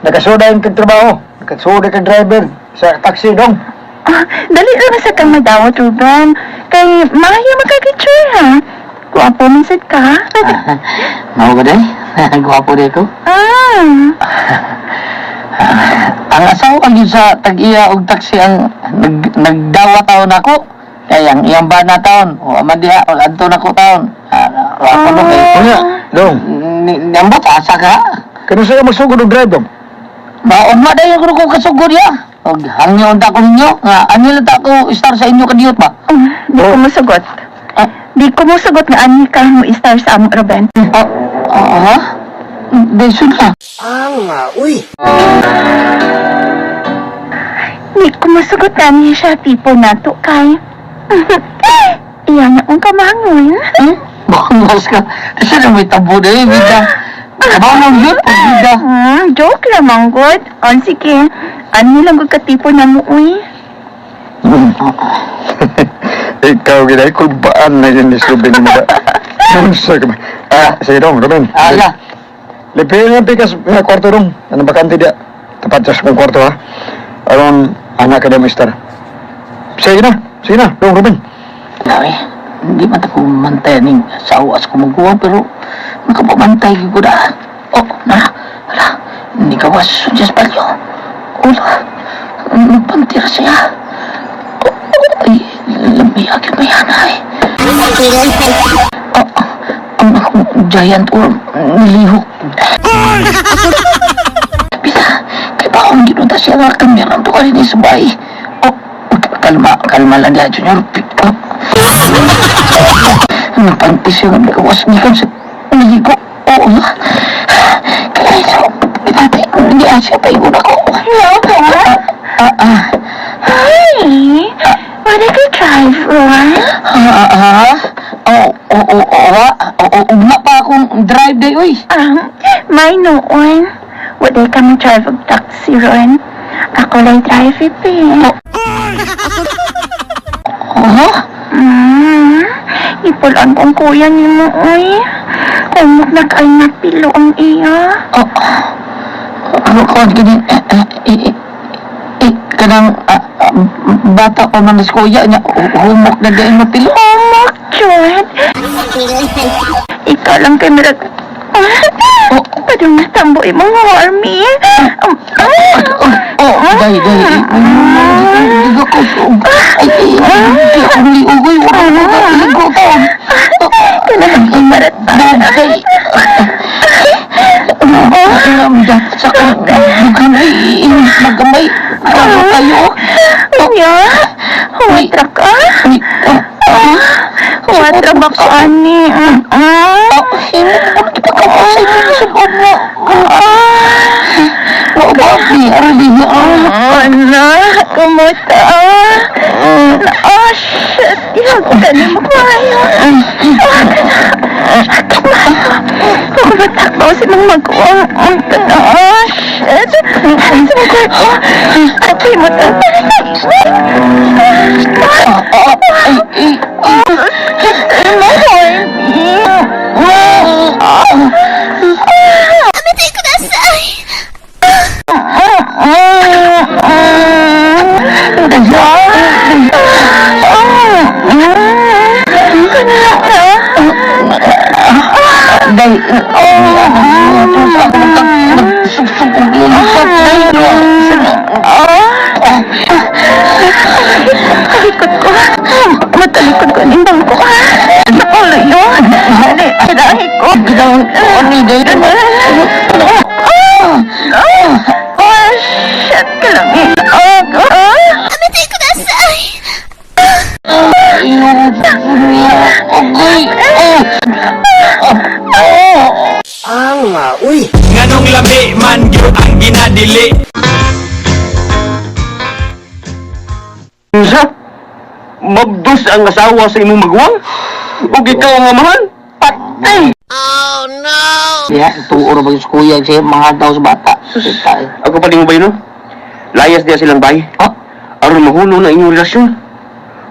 nakasuda yung kag trabaho. Nakasuda kag driver sa taxi dong. Ah, dali lang sa kang madawat, Ruben. Kay maayo makakitsure ha. Guwapo man sad ka. Mau ka day? Gwapo day ko. Ah, Ang asawa yun sa tag-iya og taxi ang nagdawa taon ako. Kay ang iyang bana taon. O man diha pag adto nako taon. Ah, ako no kay. Unya, dong. Nambot asa ka? Kano sa'yo magsugod og drive dong? Maon ma dayon ko kasugod ya. Og hangyo unta ko ninyo nga ani lang ta ko star sa inyo kadiyot ba? di ko musugot. Di ko musugot nga ani ka mo istar sa amo, Ruben. Ah, ah, ha? Desun ka. Di ko musugot na ani siya tipo nato kay. Iya nga akong kamangon. Hmm? Bangas ka. Sa na may tabo na eh, bida. Bangon yun, bida. Joke lamang, good. O, sige. Ano lang gud katipo na mo, uy? Ikaw gid ay kulbaan na yun ni Ruben mo ba? Unsa ka ba? Ah, sige dong, Ruben. Ah, ya. Lipi nga pikas nga kwarto dong. Ano bakante dia? Tapat sa akong kwarto ha. Aron anak ka mister. Sige na, sige na, dong Ruben. Gawe, hindi man ako mantay ning sa awas ko magkuha, pero makapamantay ko na. Oh, na, wala, hindi ka was, Diyos palyo. Wala, nagpantira siya. Oh, ay, lamiyag yung mayana eh. Oh, ang akong giant worm, nilihok. Pita, kay ba akong ginunta siya nga kamera to ka rin sa bahay. Oh, kalma, kalma lang diya, Junior. Oh. Napantis yung nagawas niya sa naligo. Oo. Kaya ito, dati, hindi asya pa yung ako. Hello, ha? Ah, ah, Hi! Wala ka drive, Ron? ah, ah, oo, oo, oo, ah, oo, ugma pa akong drive day, uy. May noon. Wala ka mo drive og taxi, Ron. Ako lang drive, eh. Oh, Ipulan kong kuya ni mo, uy. Kumok na kay napilo ang iya. oh, ano ko, kini, eh, eh, kanang bata pa man sa kuya niya, humok na dahil mapilo. Kumok, Jud. Ikaw lang kay mirag... Oh, padung natambo imong hormy. Oh, dahil, dahil, hindi ko, ay, hindi ako liugoy, wala ko ka, ligo ko. Kanang imarat Dahil, alam, dapat sa kong dugan ay magamay, kamo kayo. Unya, huwatra ka? Huwatra ba ka, ani? Anak, kumusta? Oh, shit! Ihag ka ni mo kayo. Ako ba takbaw silang mag-uang? Oh, shit! Sa mga kwarto. Apoy mo ta. Talikod ko. Matalikod ko. Nimbang ko. Sa ulo yun. Dali, dali ko. Oh, shit. Kalami. Oh, oh. Nganong lami man gyud ang ginadili. Unsa? Mabdos ang asawa sa imong maguwang? Ug ikaw ang amahan? Patay! Ya, tuor ba yung kuya siya mga daw sa bata. Kita eh. Ako pa di mo ba yun, no? Layas diya silang bay. Ha? Aron mahulo na inyong relasyon.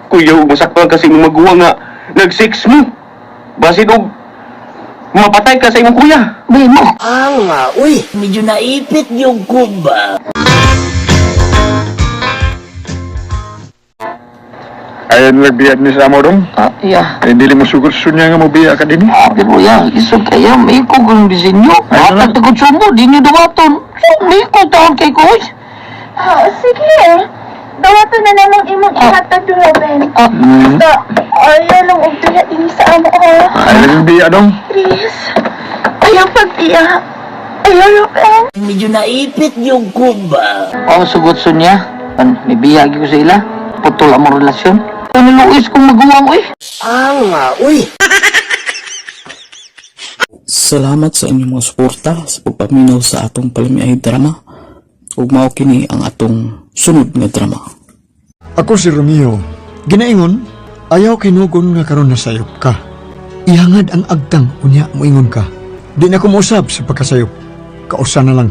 Kuya, ug masakpan kasi imong maguwang nga nag-sex mo. Basin og mapatay ka sa imong kuya. Bay mo. Medyo naipit yung kumba. Ayan nagbiya ni sa amo dong. Ah, iya. Eh, dili mo sugot sunya nga mo biya ka din. Ah, pero ya, isog kaya may ko kung disenyo. Ay, Matag tagod sumo, di nyo duwaton. So, may ko taon kay ko. oy. Ah, sige. Dawato na namang imong ihatag, Ruben. Ah, Basta, ayaw lang og duha din sa amo ko. Ayan nagbiya dong. Please. Ayaw pagbiya. Ayaw, Ruben. Medyo naipit yung kumba. Ang sugot sunya, pan, may biyag ko sa ila. Putol ang mong relasyon. Niluis kong maguwang, oy. Salamat sa inyong mga suporta sa pagpaminaw sa atong palamiay drama. Ug mao kini ang atong sunod nga drama. Ako si Romeo. Ginaingon, ayaw kinugon nga karon nasayop ka. Ihangad ang agtang unya moingon ka. Di na ko mousab sa pagkasayop. Kausa na lang.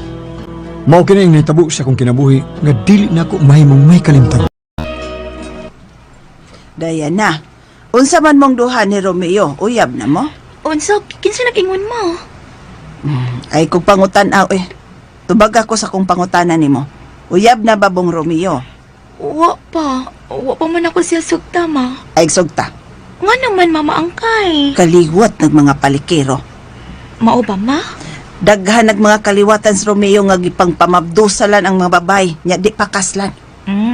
Mao kini ang nahitabo sa akong kinabuhi nga dili na ako mahimong may kalimtan. Diana, unsa man mong duha ni Romeo, uyab na mo? Unsa, kinsa nag-ingon mo? Ay kung pangutan-aw eh. Tubag ako sa kong pangutana nimo. Uyab na ba bong Romeo? Wa pa. Wa pa man ako siya sugta, ma. Ay sugta. Nga naman, mama angkay. Kaliwat ng mga palikero. Mao ba, ma? Daghan nag mga kaliwatan si Romeo nga gipangpamabdusalan ang mga babay, nya di pakaslan.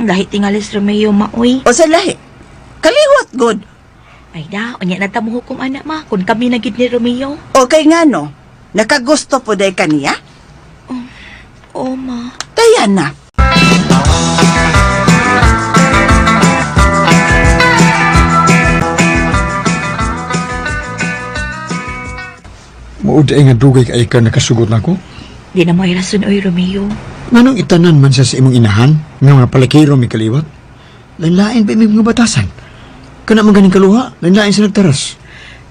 Lahi tingalis Romeo, maoy. O sa lahi, kaliwat good. Ay da, unya na ta mo hukom anak ma, kung kami na gid ni Romeo. Okay nga no, nakagusto po day kaniya? Oo, ma. Diana. Mao di nga dugay kay ka nakasugot nako. Di na mo ay rason, oy, Romeo. Nganong itanan man siya sa imong inahan nga mga palakiro mi kaliwat? Lain-lain ba imong mga batasan? Kana man ganing kaluha, lain-lain sa nagtaras.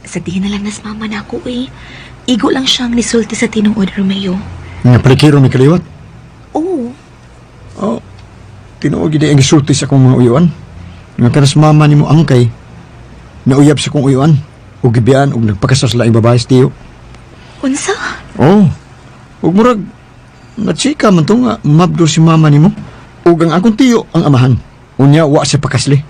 Sa diin na lang nas mama na ako, eh. Igo lang siyang nisulti sa tinuod, Romeo. Nga palakiro mi kaliwat. Oo. Oh, tinuod gid ang gisulti sa akong mga uyuan. Nga kanas mama nimo angkay, nauyab sa akong uyuan ug gibiyaan og nagpakasal sa laing babae sa tiyo. Unsa? Oh, ug murag natsika man to nga mabdo si mama nimo ug ang akong tiyo ang amahan. Unya wa siya pakasli.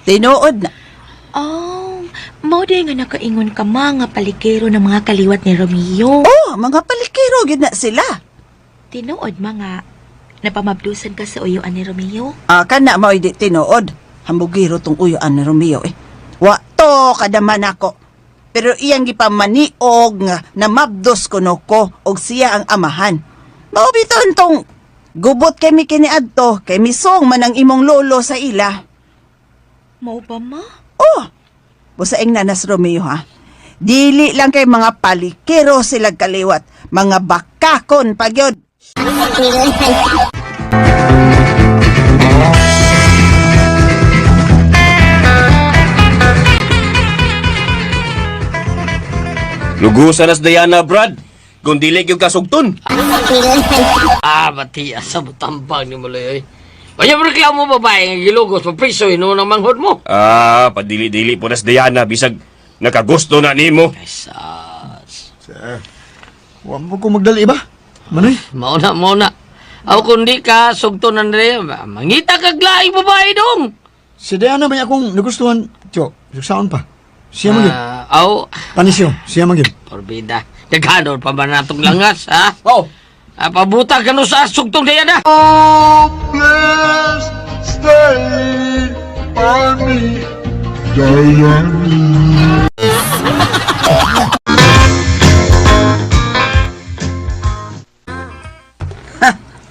Tinuod na. Oh, mao di nga nakaingon ka ma nga paligero ng mga kaliwat ni Romeo. Oh, mga palikero gid na sila. Tinuod mga napamabdusan ka sa uyuan ni Romeo. Ah, kana mao'y di tinuod. Hambugiro tong uyuan ni Romeo eh. Wa to kadaman ako. Pero iyang gipamaniog nga namabdos kuno ko og siya ang amahan. Mao bitaw tong gubot kay mi kiniadto kay misong man ang imong lolo sa ila. Mao ba, ma? Oh, busaing nanas Romeo ha. Dili lang kay mga palikero sila kaliwat, mga bakakon pagyod. Lugusan nas Diana, Brad. Kung dili gyud kasugton. Ah, bati asa mo tambang ni Maloy oy. Kaya mo reklamo babae nga gilugos papriso hinuon ang manghod mo. Ah, padili-dili po nas Diana bisag nakagusto na nimo. Sas. Sir, wa mo ko magdali ba? Manoy? Mao na, mao na. Aw kung di ka sugton Andrea, mangita kag laing babae dong. Si Diana may akong nagustuhan, Tiyo, suksaon pa. Siya man gyud. Ah, aw, Panisyo, siya man gyud. porbida. Daghanon pa ba natong langas, ha? Oh. Ah, pabuta ka no sa sugtong Diana. Please stay by me, Diana.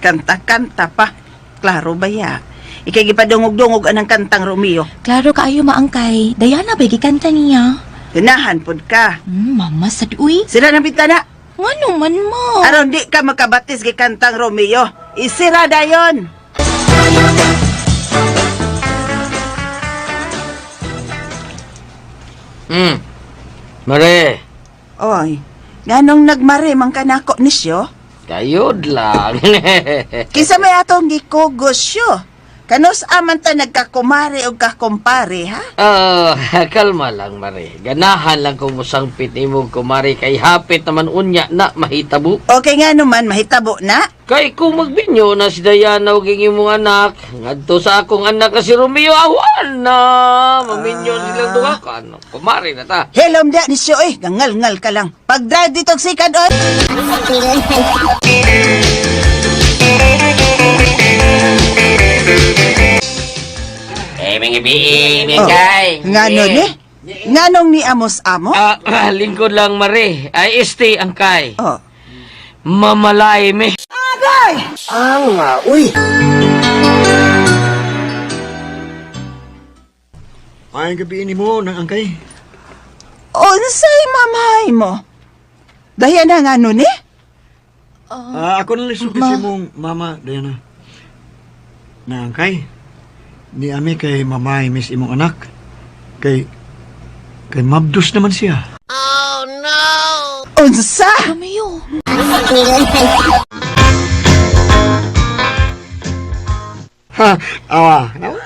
Kanta-kanta pa. Klaro ba ya? Ikay gipadungog-dungog anang kantang Romeo. Klaro kaayo maangkay. Diana ba gikanta niya? Ganahan pod ka. Mama sad uy. Sira na bitana. Ngano man mo? Aron di ka makabatis gi kantang Romeo. Isira dayon. Mare, Oy, nganong nagmare man kanako nisyo? kayod lang. Kinsa may atong gikugos syo? Kanus aman ta nagkakumare og kakumpare, ha? Ah, kalma lang, Mare. Ganahan lang kung musangpit nimo kumare kay hapit naman unya na mahitabo. Okay nga naman, mahitabo na. Kay kung magbinyo na si Diana og imong anak, ngadto sa akong anak na si Romeo, awan na. Maminyo silang duha ka. Ano, kumare na ta. Hello da nisyo eh, gangal-ngal ka lang. Pag-drive dito og sikad oy. Eh, mga bi, mga Ngano ni? Nganong ni Amos amo? Ah, lingkod lang, Mare. Ay, este ang kay. Oh. Mamalay me. Ay, gabi ni mo nang angkay. Unsay mamahay mo? Diana ngano ni? Ah, ako na lang sulti sa imong mama, Diana. Nangkay. Ni ami kay mamay miss imong anak. Kay kay mabdos naman siya. Unsa? Romeo. Ha, awa. Awa.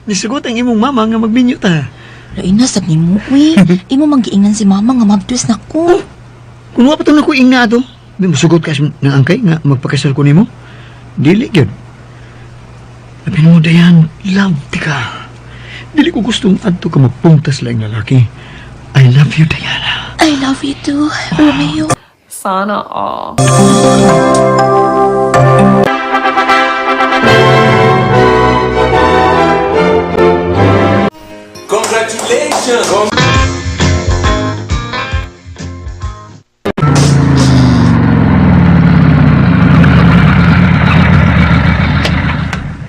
Nisugot ang imong mama nga magbinyo ta. Lain na sad nimo uy. Imo man giingnan si mama nga mabdos nako. Kung wa pa to nako ingna ato, di musugot ka sa nang angkay nga magpakasal ko nimo. Dili gyud. Labi mo Dayan, love ti ka. Dili ko gustong adto ka magpungtas laing lalaki. I love you, Diana. I love you too, Romeo. Sana all.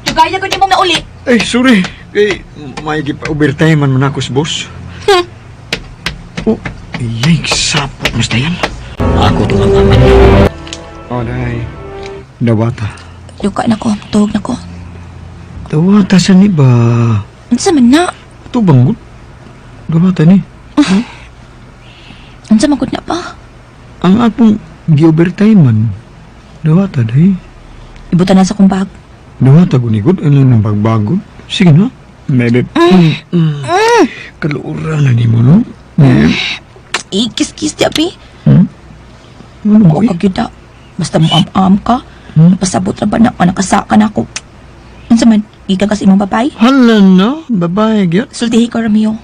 Tugaya ko nimong nauli. Ay, sorry. Kay may gipa-overtime man man ako sa boss. Oh, yikes, sapot mas Dayan. Ako to ang aman. Oh, day. Dawata. Luka nako, tuhog nako. Dawata sa ni ba? Unsa man na? Ito bang Dawata ni. Unsa man gud na pa? Ang akong gi-overtime man. Dawata, day. Ibutan na sa kong bag. Dawata gunigod. Ano nang bagbago? Sige na. Maybe. Mm. Mm. Kaluura na ni mo, no? Mm. Ikis-kis di abi. Hmm? Ano Ko mo, eh? kagyuda. Basta mo am-am ka. Hmm? Pasabot ra ba na ka nakasaka na ako. Unsa man? Gikan ka sa imong babay? Hala na, babae gyud. Sultihi ko Romeo.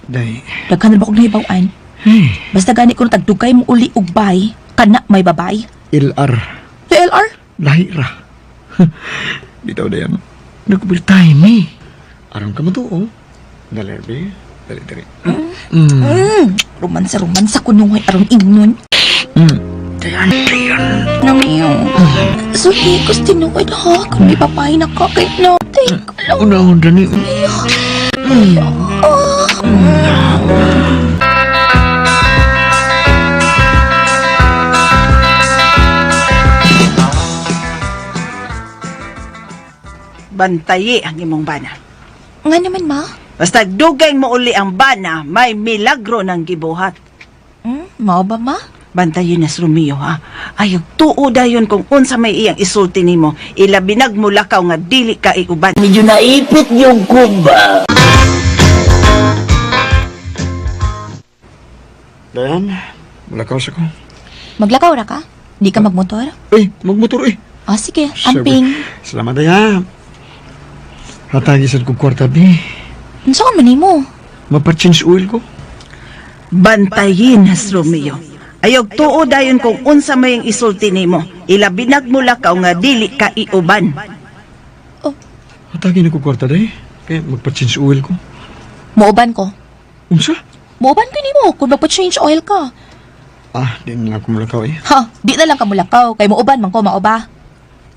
Day. Daghan ra ba kog nahibaw-an? Hey, Basta gani ko tagdugay mo uli og bay, kana may babay. LR. LR? Lahi ra. Bitaw dayan. Nag-overtime eh. Aron ka mo to, oh. Dali, be. Dali, dali. Romansa, romansa kunuhay aron ingnon. Dayan, dayan. Nang iyo. Sulti ko tinuod ha. Kung may papay na ka kay na. Take lang. Unahon, dani. Bantayi ang imong bana. Nga naman, ma. Basta dugay mo uli ang bana, may milagro ng gibuhat. Mao ba, ma? Bantayin na si Romeo, ha? Ayaw tuo dayon kung unsa may iyang isulti nimo. Ilabinag mo lakaw nga dili ka iuban. Medyo naipit yung kumba. Dayan, mulakaw sa ko. Maglakaw ra ka? Di ka magmotor? Ay, magmotor eh. Ah, sige. Amping. Salamat, Dayan. Hatagi sad kong kwarta, bi. Unsa ka man nimo? Mapa-change oil ko. Bantayin na si Romeo. Ayaw tuo dayon kung unsa may iyang isulti nimo. Ilabinag mo lakaw nga dili ka iuban. Hatagi na ko kwarta, day. Kaya magpa-change oil ko. Muuban ko. Unsa? Muuban ko nimo kung magpa-change oil ka. Ah, di na lang ako mulakaw eh. Ha, di na lang ka mulakaw kay muuban man ko mao ba?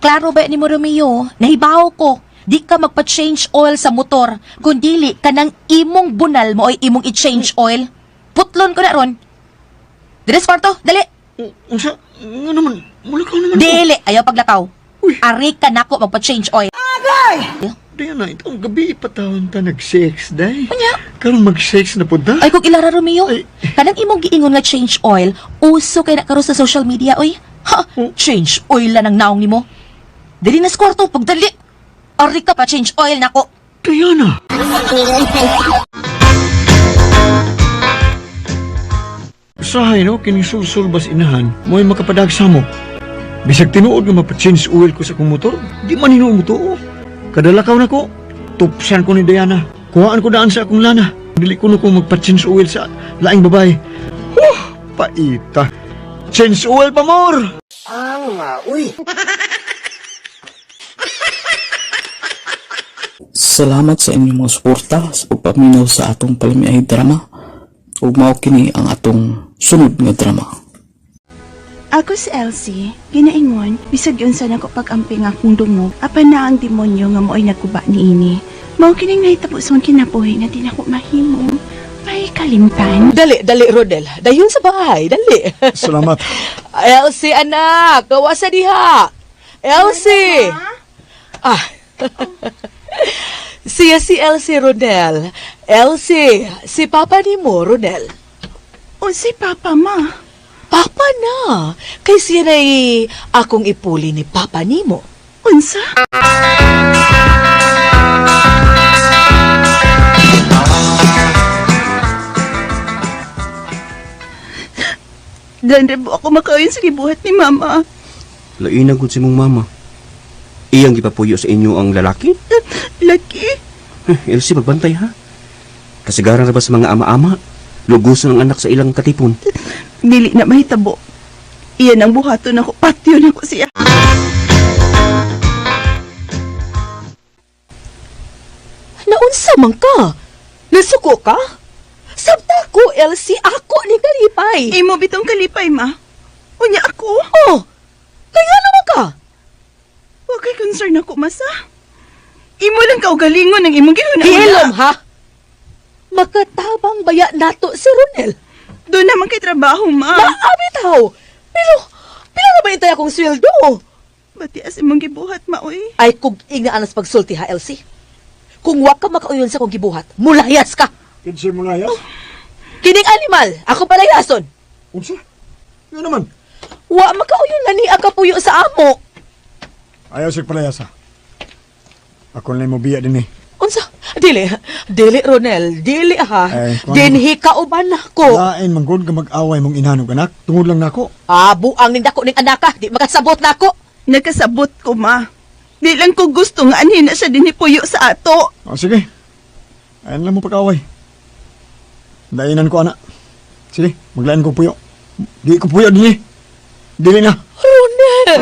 Klaro ba ni mo Romeo? Nahibaw ko. Di ka magpa-change oil sa motor kung dili ka ng imong bunal mo ay imong i-change oil. Putlon ko na ron. Dire sa kwarto, dali. Unsa? Nga naman, mulakaw naman ko. Dili, ayaw paglakaw. Ari ka nako magpa-change oil. Diana, itong gabi patawon ta nag-sex, day. Unya? Karon mag-sex na pud ta. Ay kung ilara Romeo, Ay. kanang imong giingon nga change oil, uso kay na karon sa social media oy. Ha, change oil lang ang naong nimo. Dili na sa kwarto, pagdali. Ari ka pa change oil nako. Diana! Usahay no, kining sulsul bas inahan, mo'y makapadag sa mo. Bisag tinuod nga mapa-change oil ko sa akong motor, di man hinuon mo tuo. Kadalakaw na ko, tupsan ko ni Diana. Kuhaan ko daan sa akong lana. Dili ko no ko magpa-change oil sa laing babae. Huh, paita. Change oil pa more! Salamat sa inyong mga suporta sa pagpaminaw sa atong palamiay drama ug mao kini ang atong sunod nga drama. Ako si Elsie, ginaingon, bisag yun sa nako pag-amping akong dungog, apan na ang demonyo nga mo'y nagkuba niini. Mao kining nahitabo sa akong kinabuhi nga di nako mahimo. May kalimtan. Dali, dali, Rodel. Dayon sa bahay, dali. Salamat. Elsie, anak, gawa sa diha. Elsie! Ah. Siya si Elsie Rodel. Elsie, si Papa ni mo, Rodel. O si Papa ma. Papa na. Kay siya na'y akong ipuli ni Papa nimo. Unsa? Dandre po ako makauyon sa gibuhat ni Mama. Lain na gud si mong mama. Iyang gipapuyo sa inyo ang lalaki? Laki. Eh, Elsie, magbantay ha. Kasigaran na ba sa mga ama-ama? Lugusan ang anak sa ilang katipon. Dili na mahitabo. Iyan ang buhaton ako. Patyon ako siya. Naunsa man ka? Nasuko ka? Sabta ko, Elsie, ako ni Kalipay. Imo bitong kalipay, ma. Unya ako. Oh, kaya naman ka. Wa kay concern ako, masa. Imo lang kaugalingon ang imong gihuna. Hilom, ha? Makatabang baya nato si Ronel. Doon naman kay trabaho, ma. Maabi tao. Pero, pila na ba intay akong sweldo? Bati as imong gibuhat, ma, oy. Ay, kung ing na anas pagsulti ha, Elsie. Kung wa ka makauyon sa kong gibuhat, mulayas ka. Kinsa mo layas? Kining animal, ako palayason. Unsa? Nga naman. Wa makauyon na ni ang kapuyo sa amo. Ayaw siya palayasa. Ako na mo biya din eh. Unsa? Dili, dili Ronel, dili ha. Ay, kuwan. Dinhi ka uban nako. Lain man gud nga mag-away mong inanog anak. Tungod lang nako. Ah, buang ning dako ning anaka, di makasabot nako. Nakasabot ko, ma. Di lang ko gusto nga anhin na siya din puyo sa ato. O sige. Ayan lang mo pag-away. Dainan ko anak. Sige, maglain ko puyo. Di ko puyo din eh. Dili na. Ronel!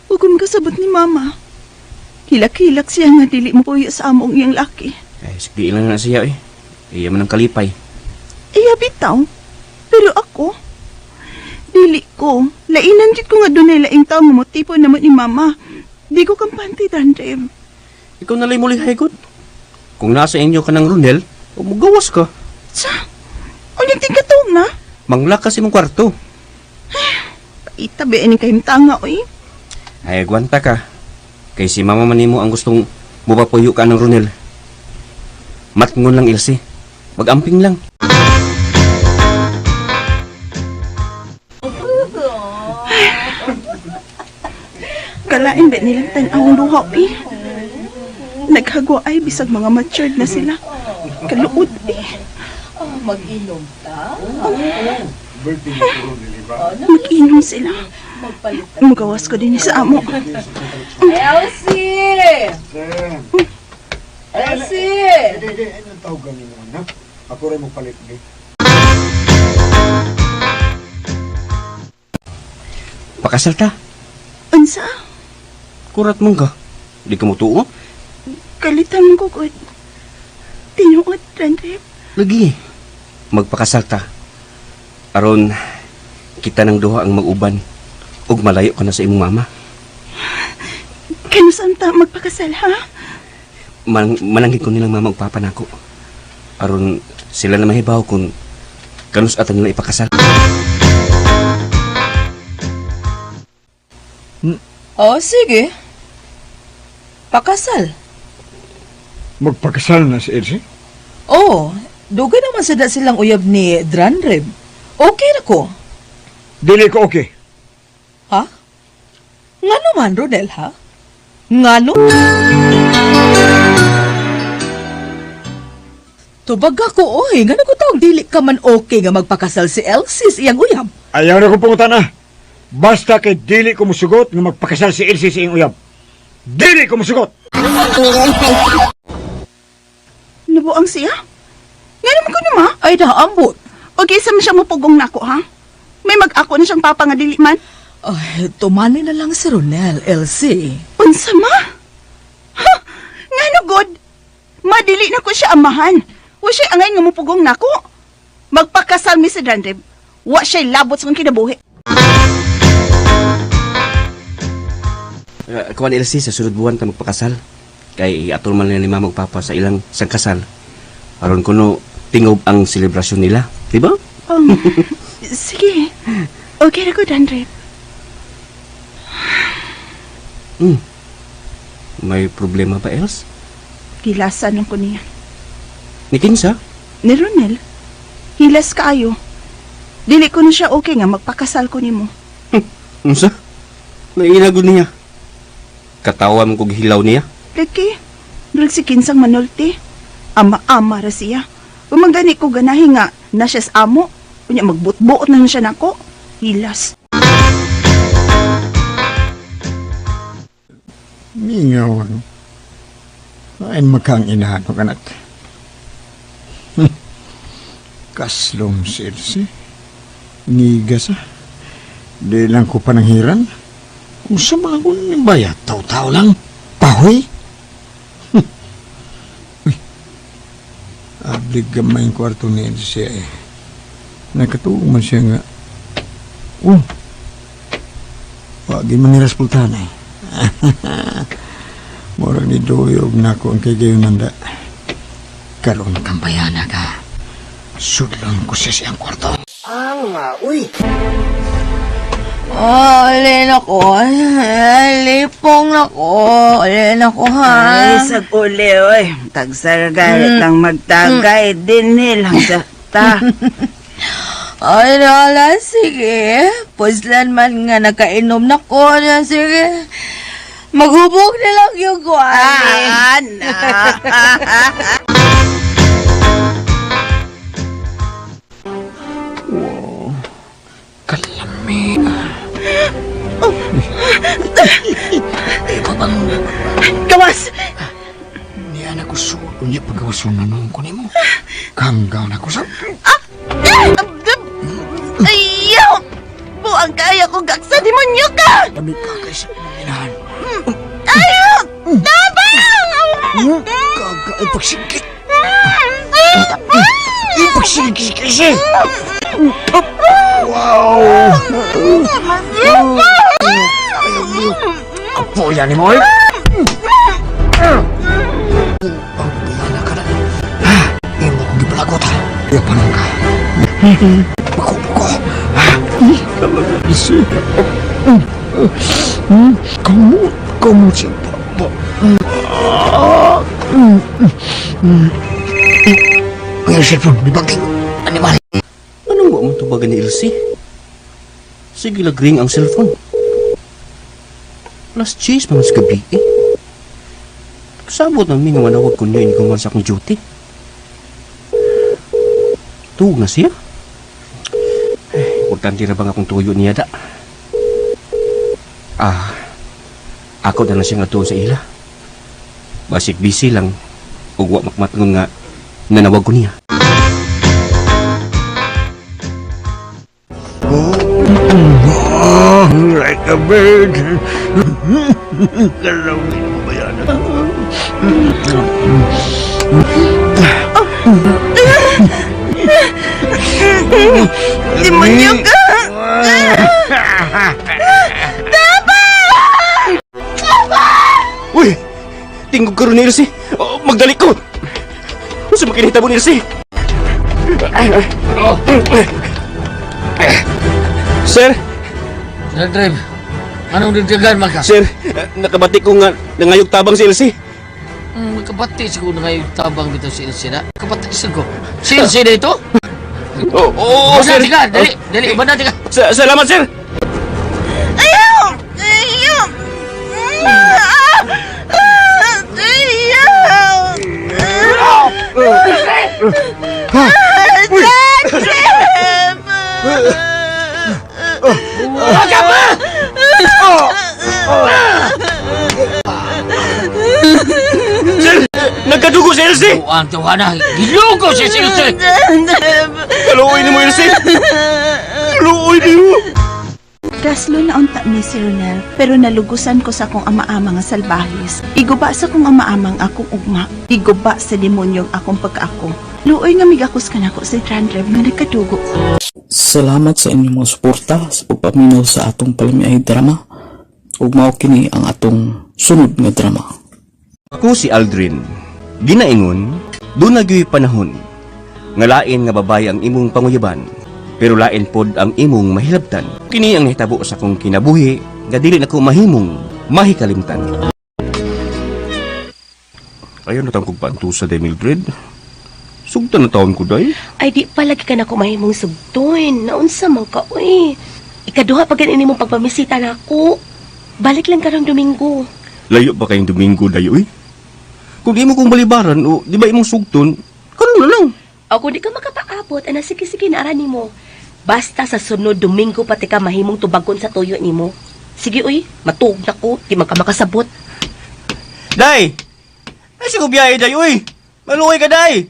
Huwag ko makasabot ni Mama. Hilak-hilak siya nga dili mo puyo sa among iyang laki. Eh, sige lang na siya eh. Iya man ang kalipay. Iya bitaw. Pero ako, dili ko. Lainan jud ko nga dunay laing tao nga motipo naman ni mama. Di ko kampante, Dandrev. Ikaw na lang muli haygod. Kung nasa inyo ka ng Ronel, mugawas ka. Sa? Unyang tingkatong na? Manglakas imong kwarto. Itabi ini kayong tanga, oy. Ay, agwanta ka. Kay si mama man nimo ang gustong mupapuyo ka ng Ronel. Matngon lang, Ilse. Magamping lang. Kalain ba nilang tan-awang luha, eh. Naghagwa ay bisag mga matured na sila. Kaluod, eh. Mag-inom ta? Mag-inom sila. Magawas ko din sa amo. Elsie! Elsie! Tawag ganin mo anak. Ako rin mo palit di. Pakasal ta. Unsa? Kurat mong ka. Di ka mo tuo. Kalitan mo ko, God. Tinuod, Dandrev. Lagi. Magpakasal ta. Aron, kita ng duha ang mag-uban. Ug malayo ka na sa imong mama. Kanusam ta magpakasal, ha? Mananggit ko nilang mama ug papa nako. Aron sila na mahibaw kung kanus atan nila ipakasal. Oh, sige. Pakasal. Magpakasal na si Elsie? Oh, dugay naman sada silang uyab ni Dranreb. Okay na ko. Dili ko okay. Ha? Nga naman, Ronel, ha? Ngano? Tubag ako, oy. Ngano ko tawag dili ka man okay nga magpakasal si Elsie sa iyang uyab? Ayaw na kong pangutan na. Basta kay dili ko musugot nga magpakasal si Elsie sa iyang uyab. Dili ko musugot! Nabuang siya? Nga naman ko naman. Ay, naambot. Okay, isa man siya mapugong nako, ha? May mag-ako na siyang papa nga dili man. Ay, tumani na lang si Ronel, Elsie. Unsa ma? Ha? Ngano god? Madili na ko siya amahan. Wa siya angay nga mupugong nako. Magpakasal mi si Dandreb. Wa siya labot sa kong kinabuhi. Kuan Elsie, sa sunod buwan ta magpakasal. Kay atol man ni mama ug papa sa ilang sangkasal. Aron kuno tingob ang selebrasyon nila, di ba? Sige. Okay na ko, Dandreb. May problema ba, Els? Gilasan lang ko niya. Ni kinsa? Ni Ronel, hilas kaayo. Dili ko na siya okay nga magpakasal ko nimo. Unsa? Nainagod niya. Katawa mo kog hilaw niya. Lagi, dul si kinsang manulti. Ama-ama ra siya. Umangani ko ganahi nga na siya sa amo. Unya magbutbuot na siya nako. Hilas. Mingaw, ano? Ay, makang inahan ko, anak. Kaslong si Elsie. Nigas, ah. Di lang ko pananghiran. Kung sa mga kung bayat, tao-tao lang. Pahoy. Uy. Ablig gamay ang kwarto ni Elsie, eh. Nakatuo man siya nga. Oh. Wagi man ni Raspultan, eh. Murag ni Doyog na ko ang kay gayon nanda. Karon kampayana ka. Sudlon ko siya siyang kwarto. Oh, alin ako. Lipong ako. Alin ako, ha? Ay, sag uli, oy. Tagsargay, tang magtagay, dinil, ang sa ta. Ay, wala. Sige. Puslan man nga nakainom na ko. Sige. Maghubog na lang yung kuwan. Ah, na. Kalami. Gawas! Niya na ko suod. Unya pagawason na noon ko nimo. Kanggaw na ko sa... Ayaw! Buang kaya kong gaksa, demonyo ka! Lami ka kay sa inahan. Ayaw! Tabang! Gaga, ipagsigit. Ipagsigit kasi. Wow! Kapoya ni mo, eh. Ang biyana ka na. Imo kong gibalagot, ha? Yapanan ka. Buko-buko. Talaga si... Kamu, kamu siya pa. Ang cellphone, may bagay. Animal. Anong wa man tubagan ni Elsie? Sige lagring ang cellphone. Plus cheese mga sa gabi eh. Sabot na mi nga manawag ko niya iniguman sa akong duty. Tuog na siya. Eh, importante na bang akong tuyo niya da? Ah, ako na lang siya nga tuon sa ila. Basig busy lang. Ug wa makmatngon nga nanawag ko niya. Like a bird. Karawin mo ba yan? Demonyo ka! Uy! Tingog karon ni Elsie. Oh, magdali ko. Unsa man kinahitabo ni Elsie? Sir, Sir Drive, anong dagdagan man ka? Sir, nakabati ko nga nangayog tabang si Elsie. Kabati siguro na kayo tabang dito si Elsie na. Kabati siguro. Si Elsie na ito? Oo, oh, Banda, sir. tika, dali, dali, banda, tika. Salamat, sir. Ayaw! Ayaw! Ayaw! Sir, nagkadugo si Elsie. Ang tuwa na, gilugo si Elsie. Kaluoy ni mo, Elsie. Kaluoy ni mo. Gaslo na unta ni si Ronel, pero nalugusan ko sa akong ama-ama nga salbahis. Iguba sa akong ama-amang akong ugma. Iguba sa demonyong akong pagkaako. Luoy nga migakos ka nako si Trandrev nga nagkadugo. Salamat sa inyong mga suporta sa pagpaminaw sa atong palamiay drama. Ug mao kini ang atong sunod nga drama. Ako si Aldrin. Ginaingon, doon nagyoy panahon. Nga lain nga babae ang imong panguyaban, pero lain pod ang imong mahilabtan. Kini ang nahitabo sa akong kinabuhi, nga dili nako mahimong mahikalimtan. Ayaw na kong pantusa day Mildred. Sugtan na taon ko day. Ay di pa lagi ka na kumahimong sugtoy. Naunsa man ka uy. Ikaduha pa ganin imong pagpamisita nako. Balik lang karong Domingo. Layo pa kayong Domingo day uy. Kung imo kong balibaran o di ba imong sugton, karon na lang. O kung di ka makapaabot, ana sige sige naara nimo. Basta sa sunod Domingo pati ka mahimong tubagon sa tuyo nimo. Sige uy, matuog na ko, di man ka makasabot. Day! Ay, sigo biyahe, day, uy! Maluoy ka, day!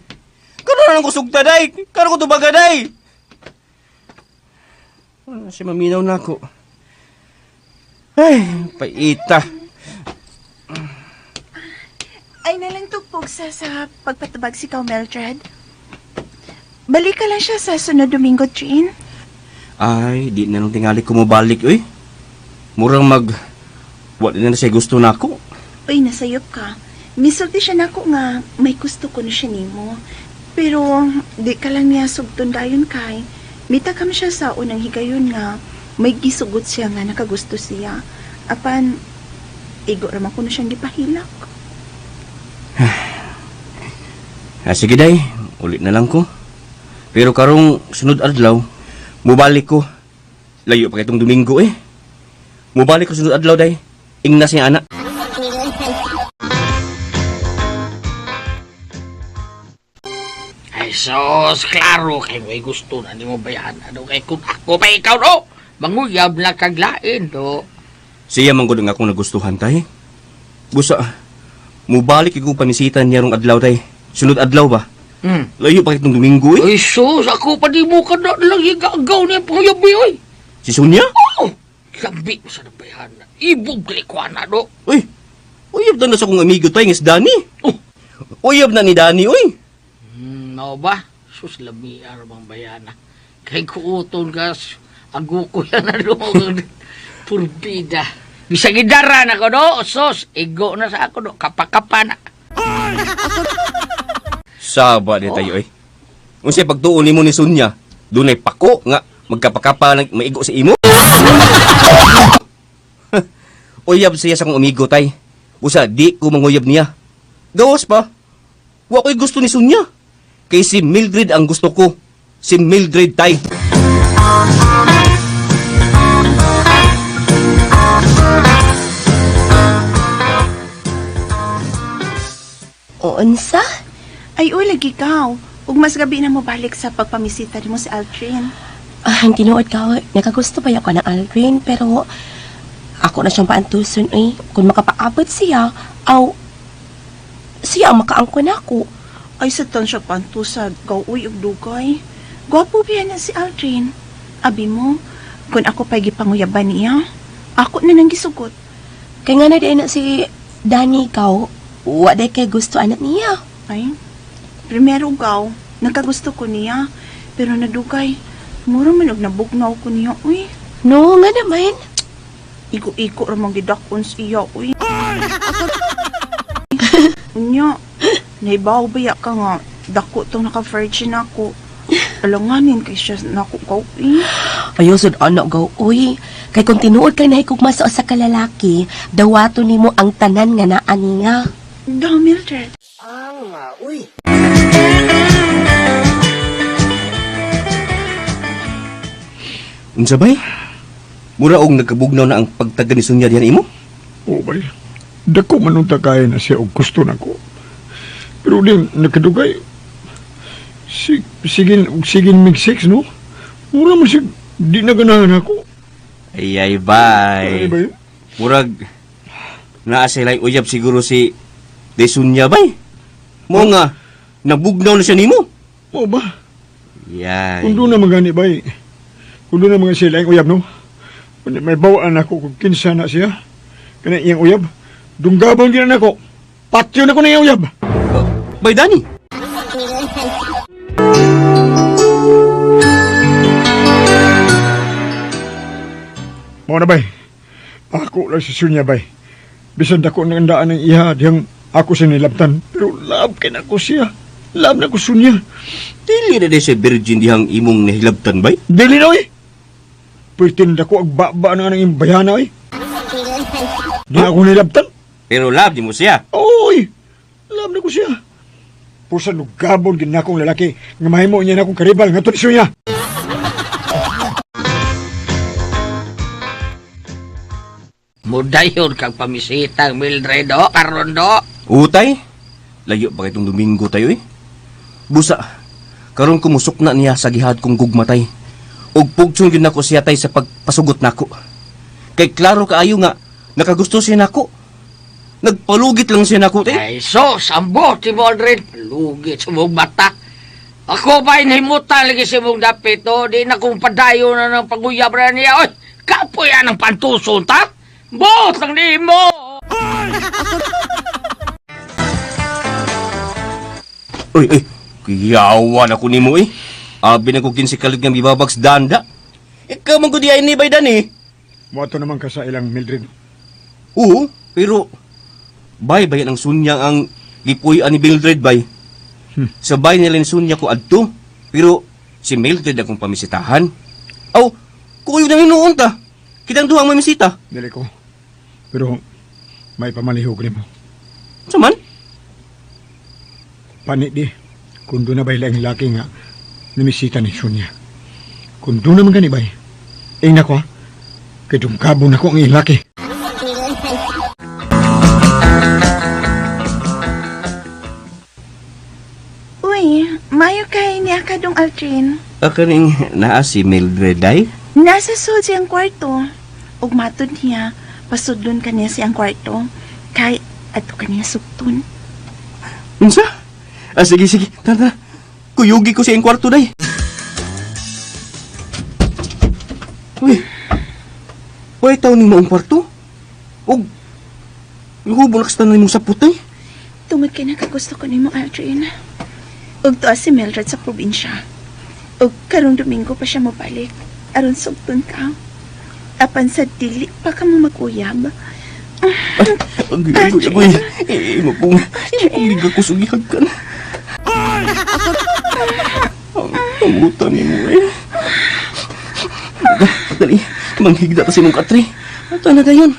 Karon na lang ko sugta, day! Karon ko tubaga, day! Wala siya maminaw na ako. Ay, paita. Ay nalang tugpog sa pagpatabag si Kao Mildred. Balik ka lang siya sa sunod Domingo, Trin. Ay, di na nung tingali ko mobalik, uy. Murang mag... Wala na siya gusto na ako. Uy, nasayop ka. Misulti siya nako nga may gusto ko na siya nimo. Pero di ka lang niya sugton dayon kay. Mitakam siya sa unang higayon nga may gisugot siya nga nakagusto siya. Apan igo ra man kuno siyang gipahilak. Ah, sige, day. Ulit na lang ko. Pero karong sunod adlaw, mubalik ko. Layo pa kitong Domingo, eh. Mubalik ko sunod adlaw, day. Ingna siya, anak. Ay sos, klaro kay may gusto na nimo bayan. Ano kay kung ako pa ikaw no? Manguyab na kaglain do. Siya man gud ang akong nagustuhan tay. Busa, mubalik ko panisitan niya rong adlaw tay. Sunod adlaw ba? Layo pa kitong Domingo eh. Ay sos, ako pa di mo ka na lang igagaw niya panguyabi oy. Si Sonia? Oh, labi sa nabayan. Ibog likwana do. Uy, Uyab na sa akong amigo tay nga si Danny. Oh, uyab na ni Danny, oy. Mao ba? Sus, lami bang bayana. Kay kuuton ka, agu ko yan na doon. Purbida. Bisag idara na ko do, sos, igo na sa ako do, kapakapa na. Saba di tayo, oy. Unsay pagtuon nimo ni Sonya, dunay pako nga magkapakapa nang maigo sa imo. Uyab siya sa akong amigo tay. Usa di ko manguyab niya. Gawas pa. Wa ko'y gusto ni Sonya. Kay si Mildred ang gusto ko. Si Mildred tay. Unsa? Ay, uy, lagi ka. Ug mas gabi na mo balik sa pagpamisita nimo si Aldrin. Ah, ang tinuod ka, oy. Nakagusto ba ako ng Aldrin, pero ako na siyang paantuson, eh. Kung makapaabot siya, aw, siya ang makaangkon ako. Ay, sa tan siya pantusad, gaw-uy ug dugay. Gwapo biya na si Aldrin. Abi mo, kung ako pa'y gipanguyaban niya, ako na nang gisugot. Kaya nga na di na si Danny ikaw, wa day kay gusto anak niya. Ay, primero gaw, nagkagusto ko niya, pero nadugay. Mura man og nabugnaw ko niya, uy. No, nga naman. Igo-igo ra man gidakon sa iya, uy. Unya, naibaw ba ka nga, dako tong naka-virgin ako. Alanganin kay siya nako gaw, uy. Ayaw sud anak gaw, uy. Kay kung tinuod kay nahikugma sa usa ka lalaki, dawato nimo ang tanan nga naa niya. Daw, Mildred. Unsa bay? Mura og nagkabugnaw na ang pagtaga ni Sonya diyan imo? Oo, bay. Dako man unta kaya na siya og gusto nako. Pero din, nakadugay. Sigin, sigin mig sex, no? Mura man siya, di na ganahan ako. Ay ay bay. Ay, bay. Murag naa sila uyab siguro si De Sonya bay. Mo nga nabugnaw na siya nimo. Oo ba? Yay. Kung doon na magani, bay. Kung doon na mga sila ang uyab, no? Kung may bawaan ako kung kinsa na siya. Kana iyang uyab. Dunggabon gina nako. Patyo na ko na iyang uyab. Bay Danny. Mao na, bay. Ako lang si Sonya, bay. Bisan dako ng andaan ng iha, diyang ako siya nilabtan. Pero love kay nako siya. Love na ko Sonya. Dili na di siya virgin dihang imong nahilabtan bay. Dili na, oy. Pwede dako ang baba na ng imbayana, oy. Di ako nilabtan. Pero love di mo siya. Oy! Love na ko siya. Pusa lugabon gid na akong lalaki nga mahimo niya na akong karibal nga ni Sonya. Mudayon kang pamisitang Mildred do, karon do. Utay, layo pa kitong Domingo tayo eh. Busa, karon kumusok na niya sa gihad kong gugmatay. Ug pugson gyud nako siya tay sa pagpasugot nako. Kay klaro kaayo nga nakagusto siya nako. Nagpalugit lang siya nako tay. Ay, sos, ambot si Mildred. Lugit sa mong mata. Ako ba inhimutan lagi sa mong dapit, oh? Di na kong padayo na ng paguyab na niya. Oy, kapoy ang pantuson, ta? Bot lang di mo! Uy, uy, kiyawan ako nimo eh. Abi na ko kinsi kalit nga mibabag sa danda. Ikaw man gud ni bay dan eh. Moato naman ka sa ilang Mildred. Oo, pero bay bayan ang sunya ang gipuy-an ni Mildred bay. Sa bay nila ni Sunya ko adto, pero si Mildred akong pamisitahan. Aw, kuyo na noon ta. Kitang duha ang mamisita. Dili ko. Pero may pamalihog nimo. Sa man? Pani di. Kung doon na bay laing laki nga namisita ni Sonya. Kung doon naman gani bay. Ingna ko ha. Kay dungkabon ako ang iyang laki. Uy, mayo kay niya ka dong Aldrin. Akaning naa si Mildred ay? Nasa sulod siyang kwarto. Ug matod niya, pasudlon ka niya siyang kwarto. Kay adto ka niya sugton. Unsa? Ah, sige, sige. Tara, tara. Kuyugi ko sa iyang kwarto day. Uy. Uy, taon ni maong kwarto? Og, Ihubol ka sa tanan mong sapot eh. Tungod kay nakagusto ko nimo, Aldrin. Ug tuwa si Mildred sa probinsya. Ug karong Domingo pa siya mobalik. Aron sugton ka. Apan sa dili pa ka mo mag-uyab. Agoy, agoy, agoy. Eh, imo kong gigakusugihag ka na. Ang pamutan ni mo eh. Dali, manghigda ta sa imong katri. Ato na dayon.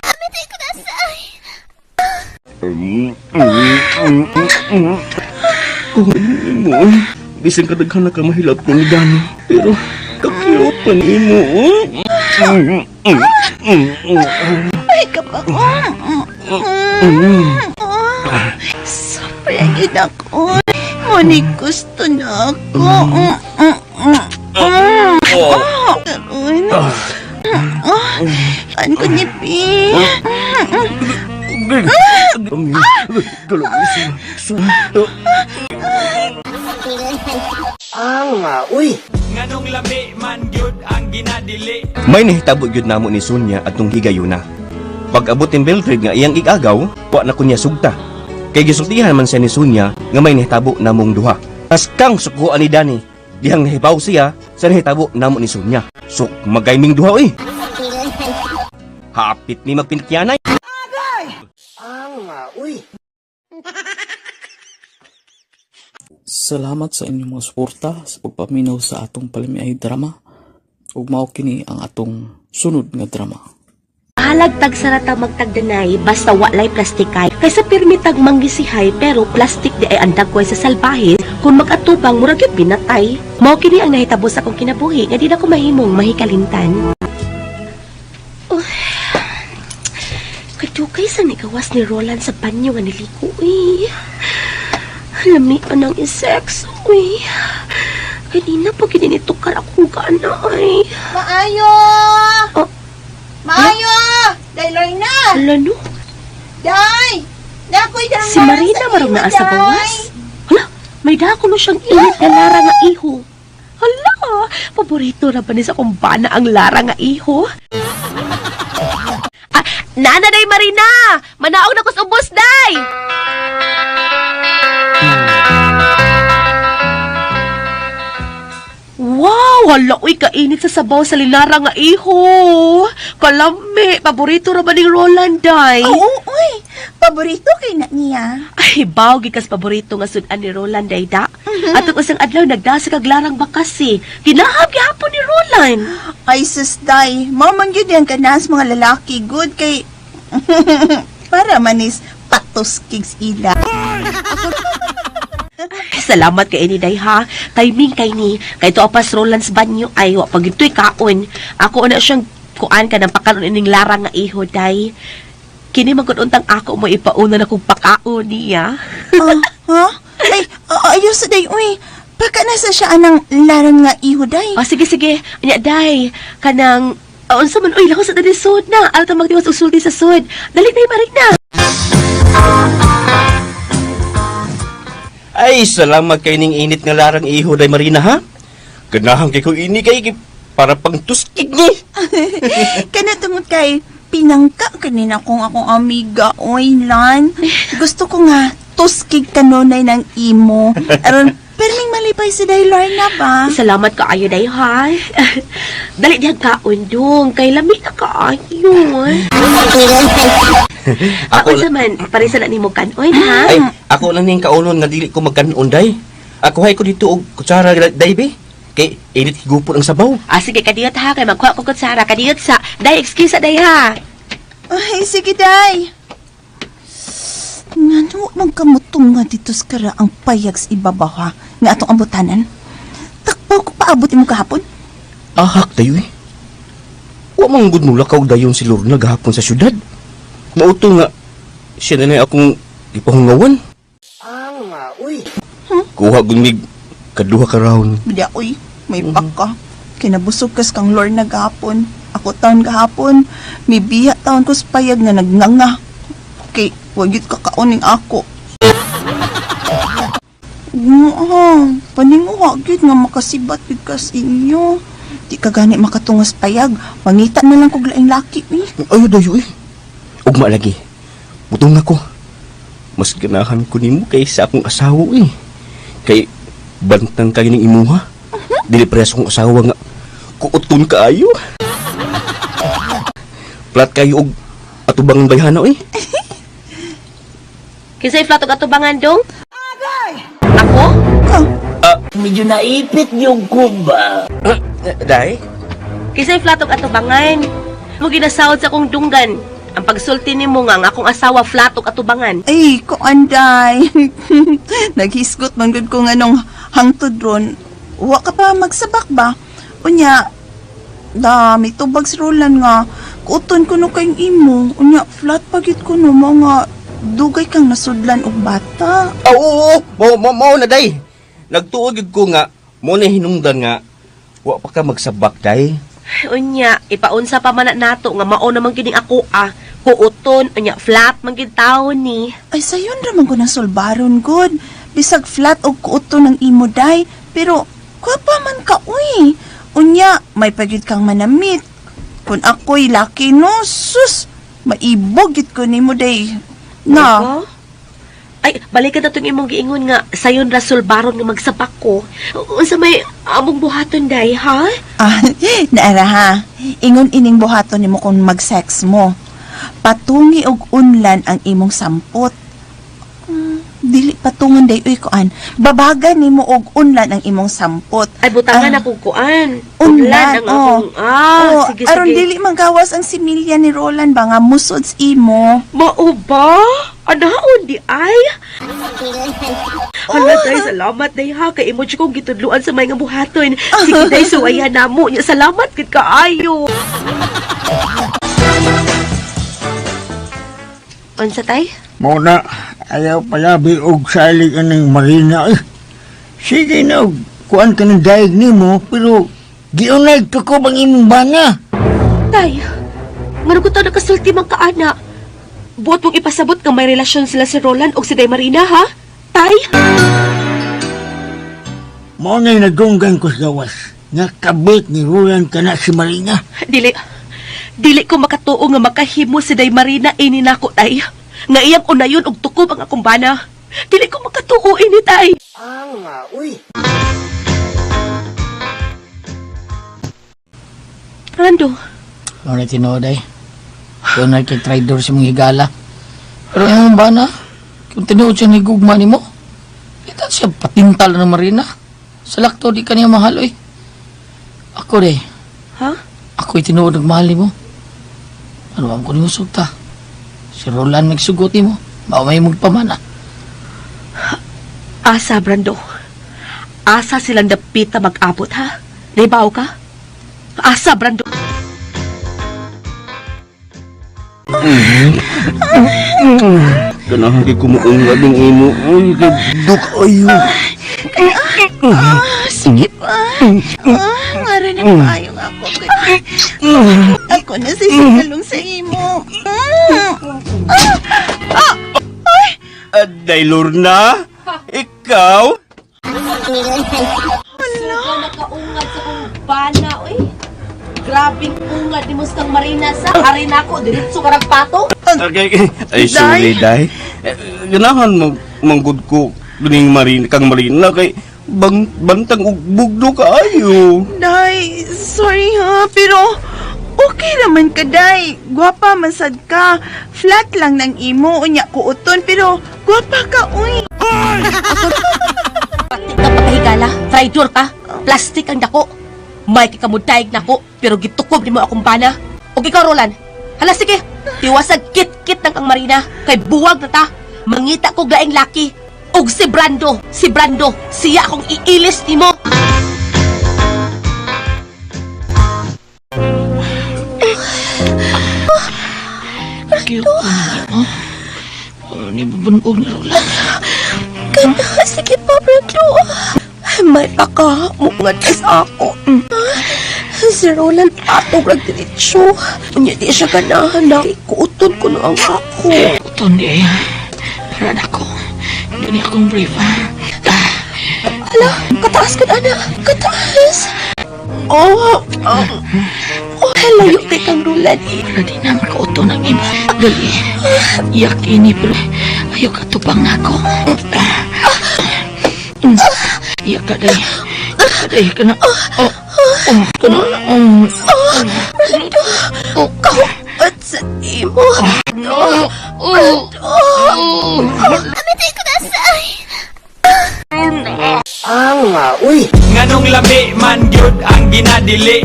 Kung mo, bisan kadaghan na ka mahilap ko ni Dani. Pero, kakiyot pa ni mo. Ay, kapako. Sobra gid ako. Muni gusto na ako. Karon. An ko ni Pi. Nganong lami man gyud ang ginadili. May nahitabo gyud namo ni Sonia atong higayuna. Pag-abot ni Mildred nga iyang igagaw, wa na kunya sugta. Kay gisultihan man siya ni Sonia nga may nahitabo namong duha. As kang sukuan ni Danny, dihang nahibaw siya sa nahitabo namo ni Sonia. So, magayming duha oy. Hapit ni magpinatyanay. Salamat sa inyong mga suporta sa pagpaminaw sa atong palamiay drama. Ug mao kini ang atong sunod nga drama. Halag tag sarata magtagdanay basta walay plastikay. Kaysa pirmi tag manggisihay pero plastik di ay ang dagway sa salbahe kung magatubang murag gyud pinatay. Mao kini ang nahitabo sa akong kinabuhi nga di na ko mahimong mahikalimtan. Oh, kadugay sa nagawas ni Roland sa banyo nga niliko uy. Lami pa ng isex uy. Kanina pa ginitukar akong gana ay. Maayo! Oh. Maayo! Day Lorna! Hala no. Day! Nakoy darang Si Marina marang naa sa gawas. Hala, may dako no siyang init nga lara nga iho. Hala, paborito ra ba ni sa kumbana ang lara nga iho? Ah, nana day Marina! Manaog na kus ubos day! Wow, hala uy kainit sa sabaw sa linara nga iho. Kalami, paborito ra ba ni Roland day? Oo, uy. Paborito kay na niya. Ay, baw gikas paborito nga sudan ni Roland dayda. Atong usang adlaw nagdasa kag larang bakasi. Ginahab gihapon ni Roland. Ay, sus, day. Mao man gyud ang kanas mga lalaki. Good kay... Para manis patos kigs ila. Salamat kay ni day ha. Timing kay ni. Kay to pas Roland's banyo ay wa pag ito'y kaon. Ako na siyang kuan ka ng pakanon ining larang nga iho day. Kini man gud untang ako mo ipauna na kong pakaon niya. Ah, ha? Ay, ayos sa day, uy. Baka nasa siya anang larang nga iho, day. Oh, sige, sige. Anya, day. Kanang, unsa man, uy, lakos sa dali sud na. Alta magtiwas og sulti sa sud. Dali, day, Marina. Ay, salamat kay ning init nga larang iho day Marina ha. Ganahan kay ko ini kay para pang tuskig ni. Kana tungod kay pinangka kanina kong akong amiga, oy, Lan. Gusto ko nga tuskig kanunay ng imo. Aron, perming malipay si Day Lorna ba? Salamat kaayo, day, ha? Dali diha kaon dong. Kay lami na kaayo. Ako Ako man, parisa na nimo kanon, ha? Ay, ako lang ning kaunon nga dili ko magkanon day. Ako hay ko dito og kutsara day be. Kay init higupon ang sabaw. Ah, sige, kadiyot ha. Kay magkuha ko kutsara. Kadiyot sa. Day, excuse sa day, ha? Ay, sige, Day. Ngano magkamutong nga dito sa karaang payag sa ibabaw, ha? Nga atong ambutanan. Takpaw ko paabot imo kahapon. Ahak dayo eh. Wa man gud mula kaog dayon si Lorna gahapon sa syudad. Mauto nga siya na na akong gipahungawan. Kuha gud mig kaduha ka round. Bida, uy, may paka. Kinabusog kas kang Lorna gahapon. Ako taon gahapon. May biya taon ko sa payag nga nagnganga. Okay, wag yun kakauning ako. Oo, paninguha gyud nga makasibat gyud kas inyo. Di ka gani makatungas payag. Mangita na lang kog laing laki, uy. Ayo dayo eh. Ugma lagi. Butong ako. Mas ganahan ko nimo kaysa akong asawa eh. Kay bantang kayo ng imuha. Dili parehas akong asawa nga kuoton kaayo. Plat kayo og atubang bayhana eh. Kinsay flat og atubangan dong? Ako? Medyo naipit yung kumba. Day? Kinsay flat og atubangan? Mo ginasawod sa akong dunggan. Ang pagsulti nimo nga ang akong asawa flat og atubangan. Ay, ko anday. Naghisgot man gud ko nganong hangtod ron. Wa ka pa magsabak ba? Unya, da, may tubag si Roland nga. Kuton ko no kayong imo. Unya, flat pagit ko no, mga dugay kang nasudlan og bata. Ah, oo, oo. Mo, mo, mo na, day. Nagtuod gyud ko nga, mo na hinungdan nga, wa pa ka magsabak, day. Unya, ipaunsa pa man na nato nga mao naman kining ako ah. Kuoton, unya flat man gid taon ni. Ay, sayon raman ko ng sulbaron, good. Bisag flat og kuoton ng imo, day. Pero, kwapa man ka, uy. Unya, may pagyud kang manamit. Kung ako'y laki, no, sus, maibog gid ko nimo, day. Na, Diba? Ay, balikan na itong imong giingon nga sayon ra sulbaron nga magsabak ko. Unsa may among buhaton day, ha? ah, naara ha. Ingon ining buhaton nimo kung mag-sex mo. Patungi og unlan ang imong sampot. Dili patungan day uy kuan. Babagan nimo og unlan ang imong sampot. Ay butangan Ah. ako kuan. Unlan, ang oh. akong ah, Oh, sige aron sige. dili manggawas ang similya ni Roland ba nga musod sa imo. Mao ba? Anaon di ay? Hala day, salamat day ha kay imo jud kong gitudluan sa may nga buhaton. Sige day, suwayan namo. Nya salamat gid kaayo. Unsa tay? Mo na, ayaw palabi og salig aning Marina eh. Sige na, og kuan ka ng daig nimo, pero giunay ko ko bang imong bana? Tay, ngano ko ta nakasulti man kaana? Buot mong ipasabot nga may relasyon sila si Roland og si Day Marina, ha? Tay? Mao na'y nadunggan ko sa gawas. Nga kabit ni Roland ka na si Marina. Dili. Dili ko makatuo nga makahimo si Day Marina ini nako, tay. Nga iyang unayon og tukob ang akong bana. Dili ko makatuo ini, tay. Rando, Ano na tinuod ay? Doon na kay traidor si mong higala. Pero yung ba na? Kung tinuod siya ni gugma nimo, ita siya patintal na Marina. Sa lakto di ka niya mahal, oy. Ako de, ha? ako'y tinuod nagmahal nimo. Ano ang kuning usog ta? Si Roland nagsugot nimo. Mao may mong pamana. Asa, Brando. Asa silang dapita mag-abot, ha? Naibaw ka? Asa, Brando. Ganahan kay kumuungad ng imo. Uy, duk ayo. Ah, sige pa. Ah, ngara na paayong ako. Ako na sa sigalong sa imo. Ah. Aday, Lorna. Ikaw? Wala. Nakaungad sa kong bana, oy. Grabing ungad ni Mustang Marina sa arena ko. Diretso ka pato. Okay. Ay, sorry, Day. Eh, ganahan mo, manggod ko ning Marina, kang Marina kay bang, bantang og bugdo kaayo. Day, sorry ha, pero okay naman ka, Day. Gwapa man sad ka. Flat lang ng imo, unya kuuton, pero gwapa ka, uy. Pati ka pagkahigala. Traidor ka. Plastic ang dako. May kikamudayag nako, pero gitukob nimo akong bana. Og ikaw, Roland. Hala, sige. Tiwasag kit-kit ng kang Marina. Kay buwag na ta. Mangita ko laing laki. Og si Brando, si Brando, siya akong iilis nimo. Cute. Oh. Ano ni babanog ni Roland? Ganda, sige pa, Brando. May paka, mungad ka sa ako. Si Roland patog lang diretso. Unya di siya ganahan na ikuuton ko na ang ako. Kuton di ay. Para na ako. Hindi niya akong brief, ha? Ala, kataas ka na, anak. Kataas. Oh, oh. Oh, layo kay kang Roland eh. Para di na makauto ng imo. Dali. Iyak ini pero ayaw ka tupang nako. Iyak ka dali. Iyak ka dali. Kana. Oh. Oh. Kana. Oh. Oh. Kahuot sa imo. No. Oh. Oh. Amitay ko na sa... Nganong lami man gyud ang ginadili.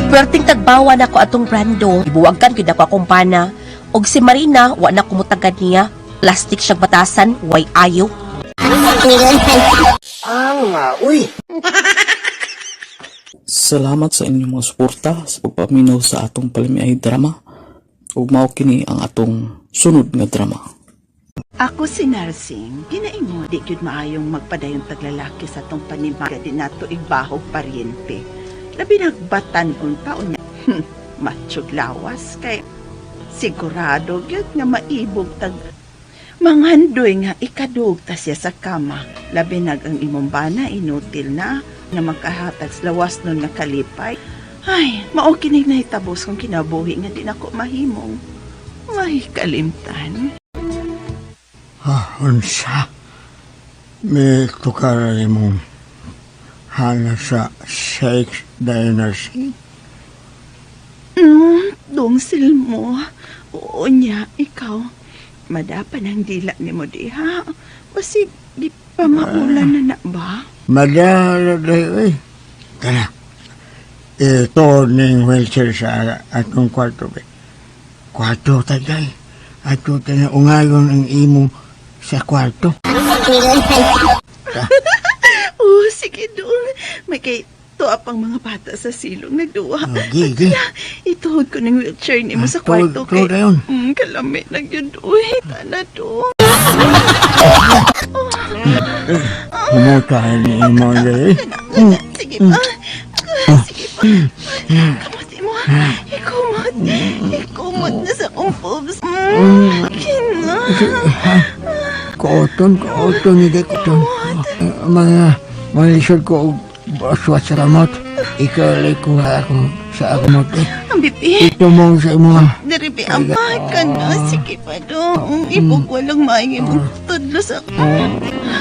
Perting tagbawa na ko atong Brando. Ibuwagan gyud ako akong pana. Og si Marina, wa na kumutagad niya. Plastic siyang batasan, way ayo. Salamat sa inyong mga suporta sa pagpaminaw sa atong palamiay drama. Ug mao kini ang atong sunod nga drama. Ako si Narsing, ginaingon, di gyud maayong magpadayon taglalaki sa tong panimaga di nato igbahog paryente. Labi nagbatan-on pa unya. Matsog lawas kay sigurado gyud nga maibog tag manghandoy nga ikadug ta siya sa kama. Labi nag ang imong bana inutil na nga makahatag sa lawas nun nga kalipay. Ay, mao kinig nahitabos kong kinabuhi nga di nako mahimong. May kalimtan. Ah, unsa? May tukara mong hana sa sex dynasty. Dongsil mo. Oo niya, ikaw. Madapan ang dila ni mo diha. Basig, di pa maulan na na ba? Madala dahi, eh. Kana, ito ning wheelchair sa atong kwarto, be. Kwarto tagay. Ato tayo ungayon ang imo sa kwarto. Oo, sige doon. May kay tuwa pang mga bata sa silong nagduwa. Oh, gi, gi. Ituhod ko ng wheelchair ni mo Ah, sa kwarto. tuhod- tuhod na yun. Kalami na yun. Uy, tana do. Humutahin ni imo dahi. Sige pa. Sige pa. Kamot mo. Ikumot. Ikumot na sa akong pubs. Kina. Kooton, kooton, hindi kooton. Mga, mga lisod ko og baswa sa kamot. Ikaw alay ko nga ako sa kamot. Eh. Ang bibi. Ito mo sa imo. Diribi ang ka na. Sige pa do. Ibog walang maingin mong tudlo sa...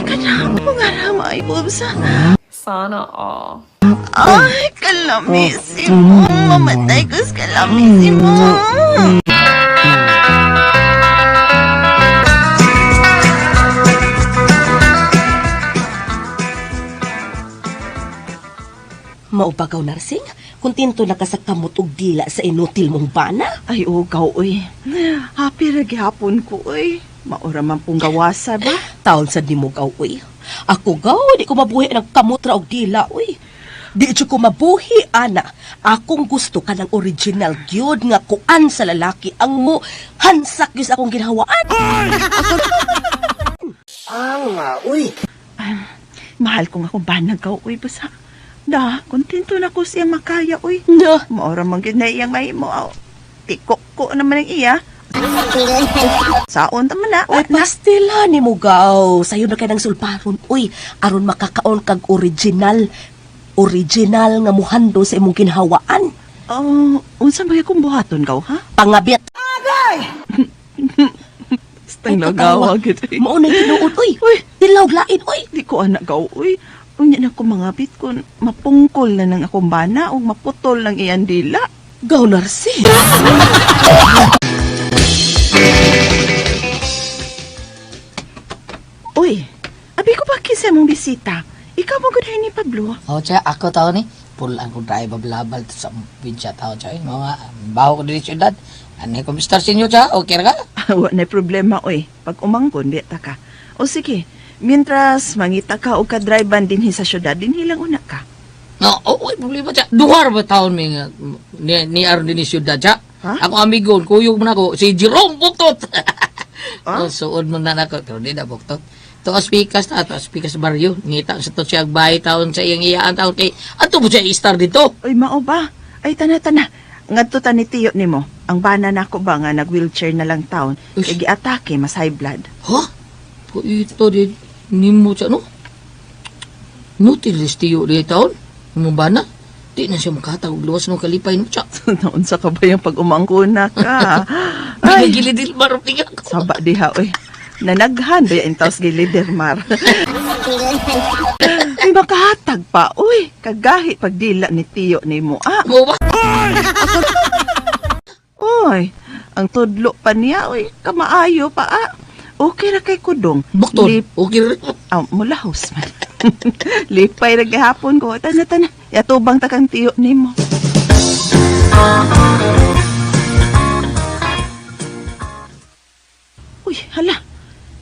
Kana. Pungara maay pubs. Sana all. Ay, kalamisi mo. Mamatay ko sa kalamisi mo. Maubagaw narsing, kontento na ka sa kamot og dila sa inutil mong bana. Ay, ugaw, uy. Happy ra gihapon ko, uy. Maura man pong gawasa ba? Taon sa nimugaw, uy. Ako gaw, di ko mabuhi ng kamutra og dila, uy. Di jud ko mabuhi, ana. Akong gusto ka ng original gyud nga kuan sa lalaki ang mo hansak gyud sa akong ginhawaan. Ay, mahal ko nga kung banagaw, uy. Basta, da, kontento na ko siya makaya, uy. Na, Maura man gyud na iyang mahimo. Aw, tikok ko naman ang iya. Saon ta man na. Uy, pastila ni mo gaw. Sayo na kay ng sulparon, uy. Aron makakaon kag original. Original nga muhando sa imong ginhawaan. Oh, unsa ba akong buhaton gaw, ha? Pangabit. Stang Ay, lagawa katawa. gid. eh. Mao na tinuod, uy. Uy. Dilaw lain, uy. Di ko anak gaw, uy. Unya na ko mga bit kun mapungkol na nang akong bana ug maputol lang iyan dila. Gaw narsi. Uy, abi ko pa kinsa mong bisita. Ikaw mo gud ni Pablo. Oh, siya, ako tao ni. Full ang kong driver blabal sa probinsya tao siya. Mga baho ko dito siyudad. Ano ko Mr. Sinyo siya? Okay ra ka? Wa na problema oy. Pag umangkon di ta ka. O sige, mientras mangita ka og ka-drive dinhi sa syudad, dinhi lang una ka. No, oh, oy, problema siya. Duhar ba taon mi nga ni aron din ni siyudad siya? Ha? Ako amigo, kuyog man ako, si Jerome Buktot. Ah? Oh, suod man na nako, pero di na Buktot. Tuas pikas ta, tuas pikas baryo. Ngita sa to siya bahay taon sa iyang iyaan taon kay ato mo siya i-star dito. Uy, mao ba? Ay, tana, tana. Ngadto ta ni tiyo nimo. Ang bana nako ba nga nag-wheelchair na lang taon. Uy. Kay giatake, mas high blood. Ha? Po ito di nimo siya no? Nutilis tiyo di taon. Mo ba na? Di na siya makatag og luwas no kalipay no siya. Naunsa ka ba yung pag umangkon na ka? Lami na gilidil maruping ako. Saba diha oy. Nanaghan ba yung taos gilidermar? Ay, makahatag pa, uy. Kagahi pagdila ni Tiyo ni mo, ah. Mo ba? Uy, ang tudlo pa niya, uy. Kamaayo pa, ah. Okay ra kay kudong. Buktol, okay ra. Ah, mulahos man. Lipay ra gihapon ko. Tana, tana. Yatubang ta kang Tiyo nimo. Uy, hala.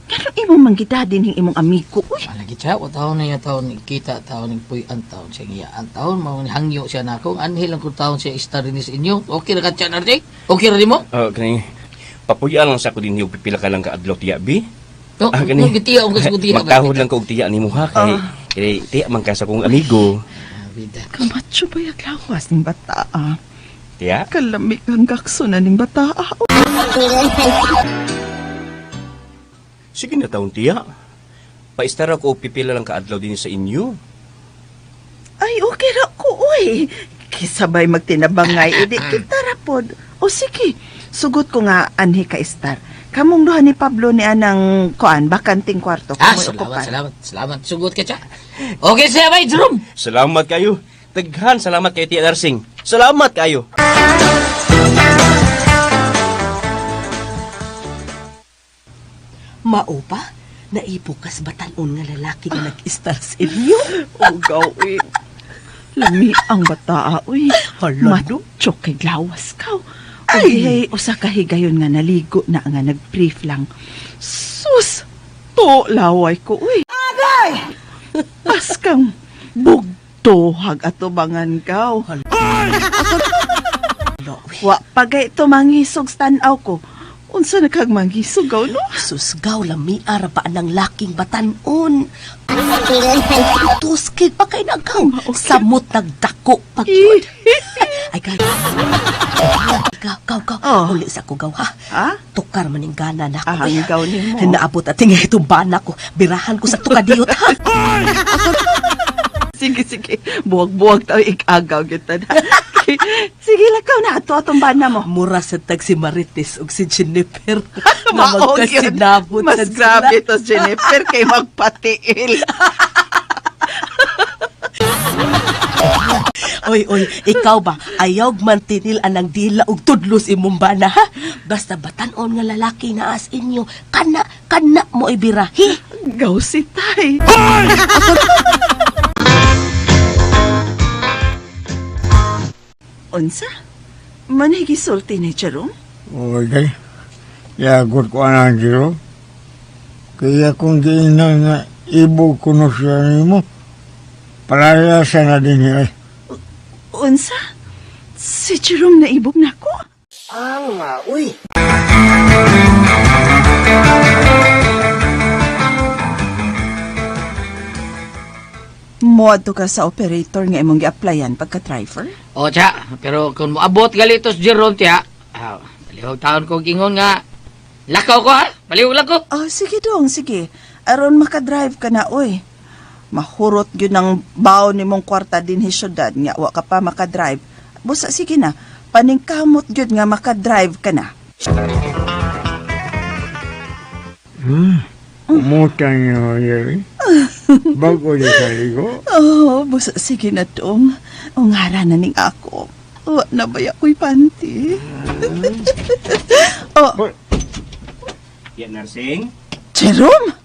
Ganun imo manggita din imong amigo, uy. Lagi siya, o taon na iya taon, kita taon, puy-an taon siya iya. Ang taon, mao ni hangyo siya na ako. Anhel ang kung taon siya istar din sa inyo. Okay ra ka siya, Narjay? Okay ra di mo? Ah, kani papuya lang sa ko din yung pipila ka lang ka adlaw tiya bi. No, Ah, kani. no, gitiya ang gusto ko tiya. Magtahod lang ko og tiya nimo ha kay kay tiya man ka sa kong amigo. Kamacho ba yung lawas ning bata, ah? Tiya? Kalamig ang gakso na ning bata, ah. Sige na taon tiya. Paistar ako og pipila lang ka adlaw din sa inyo. Ay, okay ra ko, uy. Kisabay magtinabangay, idi kita ra pod. O sige, sugot ko nga anhi ka star. Kamong duha ni Pablo ni anang kuan bakanting kwarto. Ah, Kamoy salamat, okupar. salamat, salamat. Sugot ka siya. Okay siya, bay, Jerome. Salamat kayo. Daghan salamat kay Tiya Narsing. Salamat kayo. Mao pa, naibukas batanon nga lalaki nga nag-istar sa inyo. Ugaw, uy. Lami ang bata, uy. Hala, no? Macho kay lawas ka. Ay, hey, usa ka higayon nga naligo na nga nag-brief lang. Sus! To laway ko, uy. Agay! Paskang bugtohag atubangan kaw. Wa pagay tumangisog tanaw ko. Unsa na kag mangisog gaw, no? Susgaw lami ara pa ang laking batanon. Tuskig pa kay nagaw. Samot nagdako pag yun. Ay, gaw. Gaw, gaw, gaw. Oh. Uli sa ko gaw, ha? Ha? Tukar maning gana na ako. Ah, ang gaw nimo. Naabot at tingay itong bana ko. Birahan ko sa tukadiyot, ha? Sige, sige. Buwag-buwag tayo ikagaw kita na. Sige, lakaw na. Ato atong bana mo. Mura sa tag si Marites ug si Jennifer na Maog yun. magkasinabot Mas sad sila. grabe to, Jennifer, kay magpatiil. Oy, oy, ikaw ba? Ayaw man tinil anang dila og tudlos imong bana, ha? Basta batan-on nga lalaki na as inyo, kana, kana mo ibirahi. Gaw si Tay. Unsa? Manhigisulti ni Jerome? Oy, day. Yagot ko anang Jero. Kaya kung di na nga ibo kuno siya nimo, palaya siya na din niya. Unsa? Si Jerome na ibog na ko? Moadto ka sa operator nga imong gi-applyan pagka-driver? O, siya. Pero kung moabot galitos Jerome, tiya, ah, palihog taon ko ingon nga, lakaw ko, ha? Palihog lang ko. Oh, sige dong, sige. Aron makadrive ka na, oy. Mahurot gyud ang baon nimong kwarta dinhi syudad nga wa ka pa makadrive. Busa sige na, paningkamot gyud nga makadrive ka na. Umutan niyo, Jerry. Bago di sa ligo. Oh, busa sige na dong. O ngara na ning ako. Wa na baya ko'y panty. Oh, Tiya Narsing? Jerome!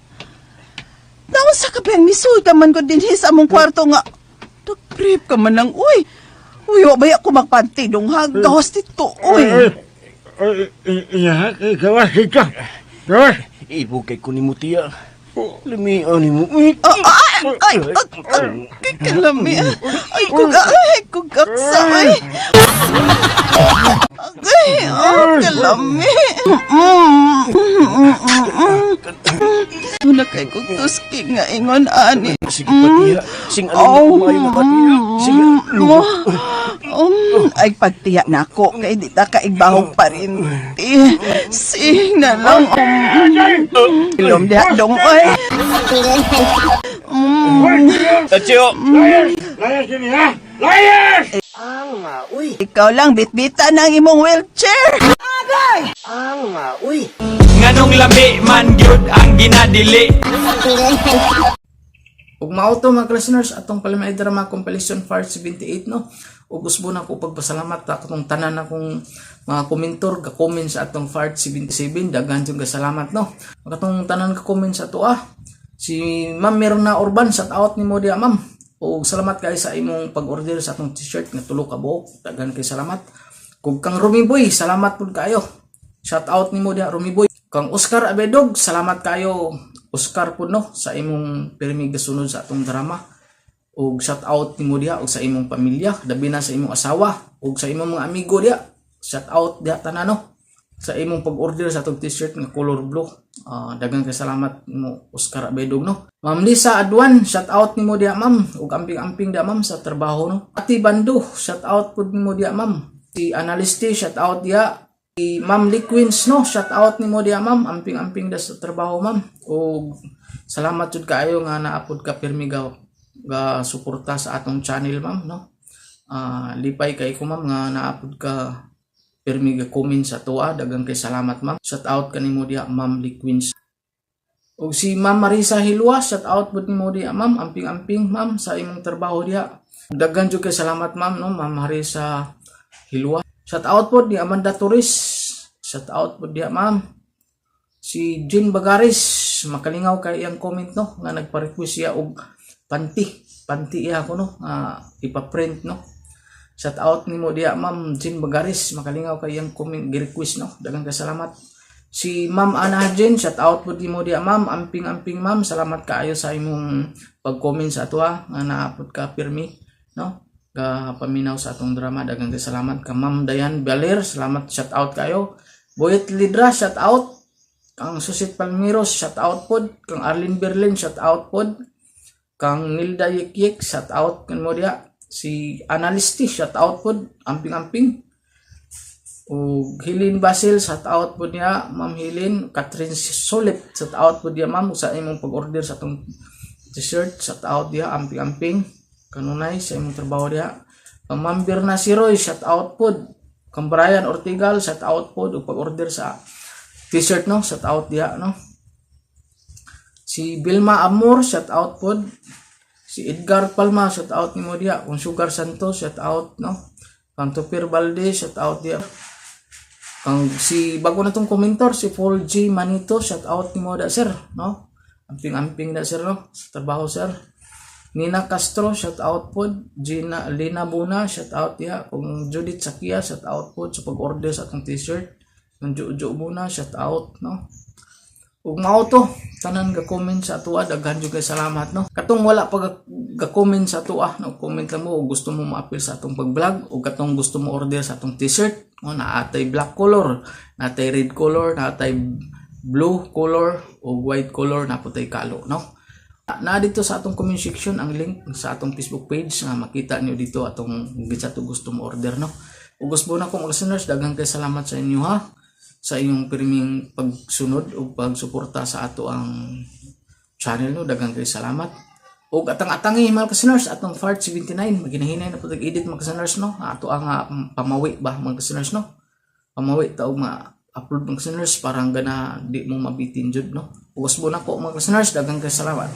Naunsa ka bang misulta man ko dinhi sa among kwarto nga. Nag-brief ka man lang, uy. Uy, wa baya ko magpanty dong ha. Gawas dito, uy. Oy, iya, gawas ito. Gawas. Ibo kay ko nimo tiya. Lamian nimo. Uy, Ah, ah, ay, ay, ay, ay, kalami. Ay, kug, ay, kugaksa, ay. Ay, oh, kalami. Una kay kog tuski nga ingon ani. Sige pa tiya. Sing ano na kumayo na pa tiya. Sige, lugot. Ay, pagtiya na ako, kay di ta kaigbahog pa rin. Ti, sing na lang. Ilom diha dong, oy. Tachiyo! Layas! Layas din ha! Layas! Ang uy. Ikaw lang bitbita ng imong wheelchair. Agay! Ang uy. Nganong lami man gyud ang ginadili. Ug mao to, mga listeners, atong Palmay Drama Compilation Part 78, no. Ug usbo na ko pagpasalamat ta katong tanan akong mga komentor ga comment sa atong Part 77. Daghan jud ka salamat, no. Katong tanan ka comment sa ato ah. Si Ma'am Mirna Urban, shout out nimo diha, ma'am. Ug salamat kay sa imong pag-order sa atong t-shirt nga tulo ka buok. Daghan kay salamat. Kug kang Rumi Boy, salamat pud kaayo. Shout out nimo diha, Rumi Boy. Kang Oscar Abedog, salamat kayo Oscar pud, no, sa imong pirmi gasunod sa atong drama. Ug shout out nimo diha ug sa imong pamilya, labi na sa imong asawa ug sa imong mga amigo diha. Shout out diha tanan, no, sa imong pag-order sa atong t-shirt nga color blue. Ah, daghang kay salamat nimo, Oscar Abedog, no. Ma'am Lisa Adwan, shout out nimo diha, ma'am, ug amping-amping diha, ma'am, sa trabaho, no. Ati Bando, shout out pud nimo diha, ma'am. Si Analisti, shout out diha. Si Ma'am Liquins, no, shout out nimo diha, ma'am, amping-amping da sa trabaho, ma'am. Ug salamat jud kaayo nga naapod ka pirmi ga suporta sa atong channel, ma'am, no. Ah, lipay kay ko, ma'am, nga naapod ka pirmi ga comment sa tuwa. Daghang kay salamat, ma'am. Shout out kanimo diha, Ma'am Liquins. Ug si Ma'am Marisa Hilwa, shout out pud nimo diha, ma'am, amping-amping, ma'am, sa imong trabaho diha. Daghan jud kay salamat, ma'am, no, Ma'am Marisa Hilwa. Shout out pod ni Amanda Torres. Shout out pod diha, ma'am. Si Jean Bagaris, makalingaw kay iyang comment, no, nga nagpa-request siya og panty. Panty iya ko, no, nga ipa-print, no. Shout out nimo diha, Ma'am Jean Bagaris, makalingaw kay iyang comment gi-request, no. Daghang kay salamat. Si Ma'am Ana Jen, shout out pod nimo diha, ma'am, amping-amping, ma'am. Salamat kaayo sa imong pag-comment sa atoa nga naapod ka pirmi, no, ga paminaw sa atong drama. Daghang kay salamat ka Ma'am Dayan Baler, salamat, shout out kayo. Boyet Lidra, shout out. Kang Susit Palmiros, shout out pod. Kang Arlene Berlin, shout out pod. Kang Nilda Yikyik, shout out kan mo diha. Si Analisti, shout out pod, amping-amping. Ug Hilin Basil, shout out pod niya, Ma'am Hilin. Catherine Solip, shout out pod niya, ma'am, sa imong pag-order sa atong t-shirt, shout out diha, amping-amping. Kanunay sa imong trabaho diha. Kang Ma'am Birna Siroy, shout out pod. Kang Brian Ortigal, shout out pod ug pag-order sa t-shirt, no, shout out diha, no. Si Vilma Amor, shout out pod. Si Edgar Palma, shout out nimo diha. Kung Sugar Santos, shout out, no. Kang Tupir Valdez, shout out diha. Kang si bago na tong komentor, si Paul G Manito, shout out nimo da, sir, no. Amping-amping da, sir, no, sa trabaho, sir. Nina Castro, shout out pod. Gina Lina Buna, shout out diha. Kung Judith Sakia, shout out pod sa pag-order sa atong t-shirt. Kung Jojo Buna, shout out, no. Ug mao to, tanan ga comment sa atoa, daghan jud kay salamat, no. Katong wala pa ga comment sa atoa, no, comment lang mo og gusto mo maapil sa atong pag-vlog o katong gusto mo order sa atong t-shirt, no, naatay black color, naatay red color, naatay blue color o white color, naputay kalo, no. Na dito sa atong comment section ang link sa atong Facebook page nga makita niyo dito atong kinsa to gusto mo order, no. Ug gusto na kong listeners, daghan kay salamat sa inyo ha, sa inyong pirming pagsunod ug pagsuporta sa ato ang channel, no. Daghan kay salamat. Ug atang-atangi, mga listeners, atong part 79. Maginahinay na po edit, mga listeners, no. Ato ang pamawi ba, mga listeners, no. Pamawi ta og ma-upload, mga listeners, parang gana di mo mabitin jud, no. Ug usbo na ko, mga listeners, daghan kay salamat.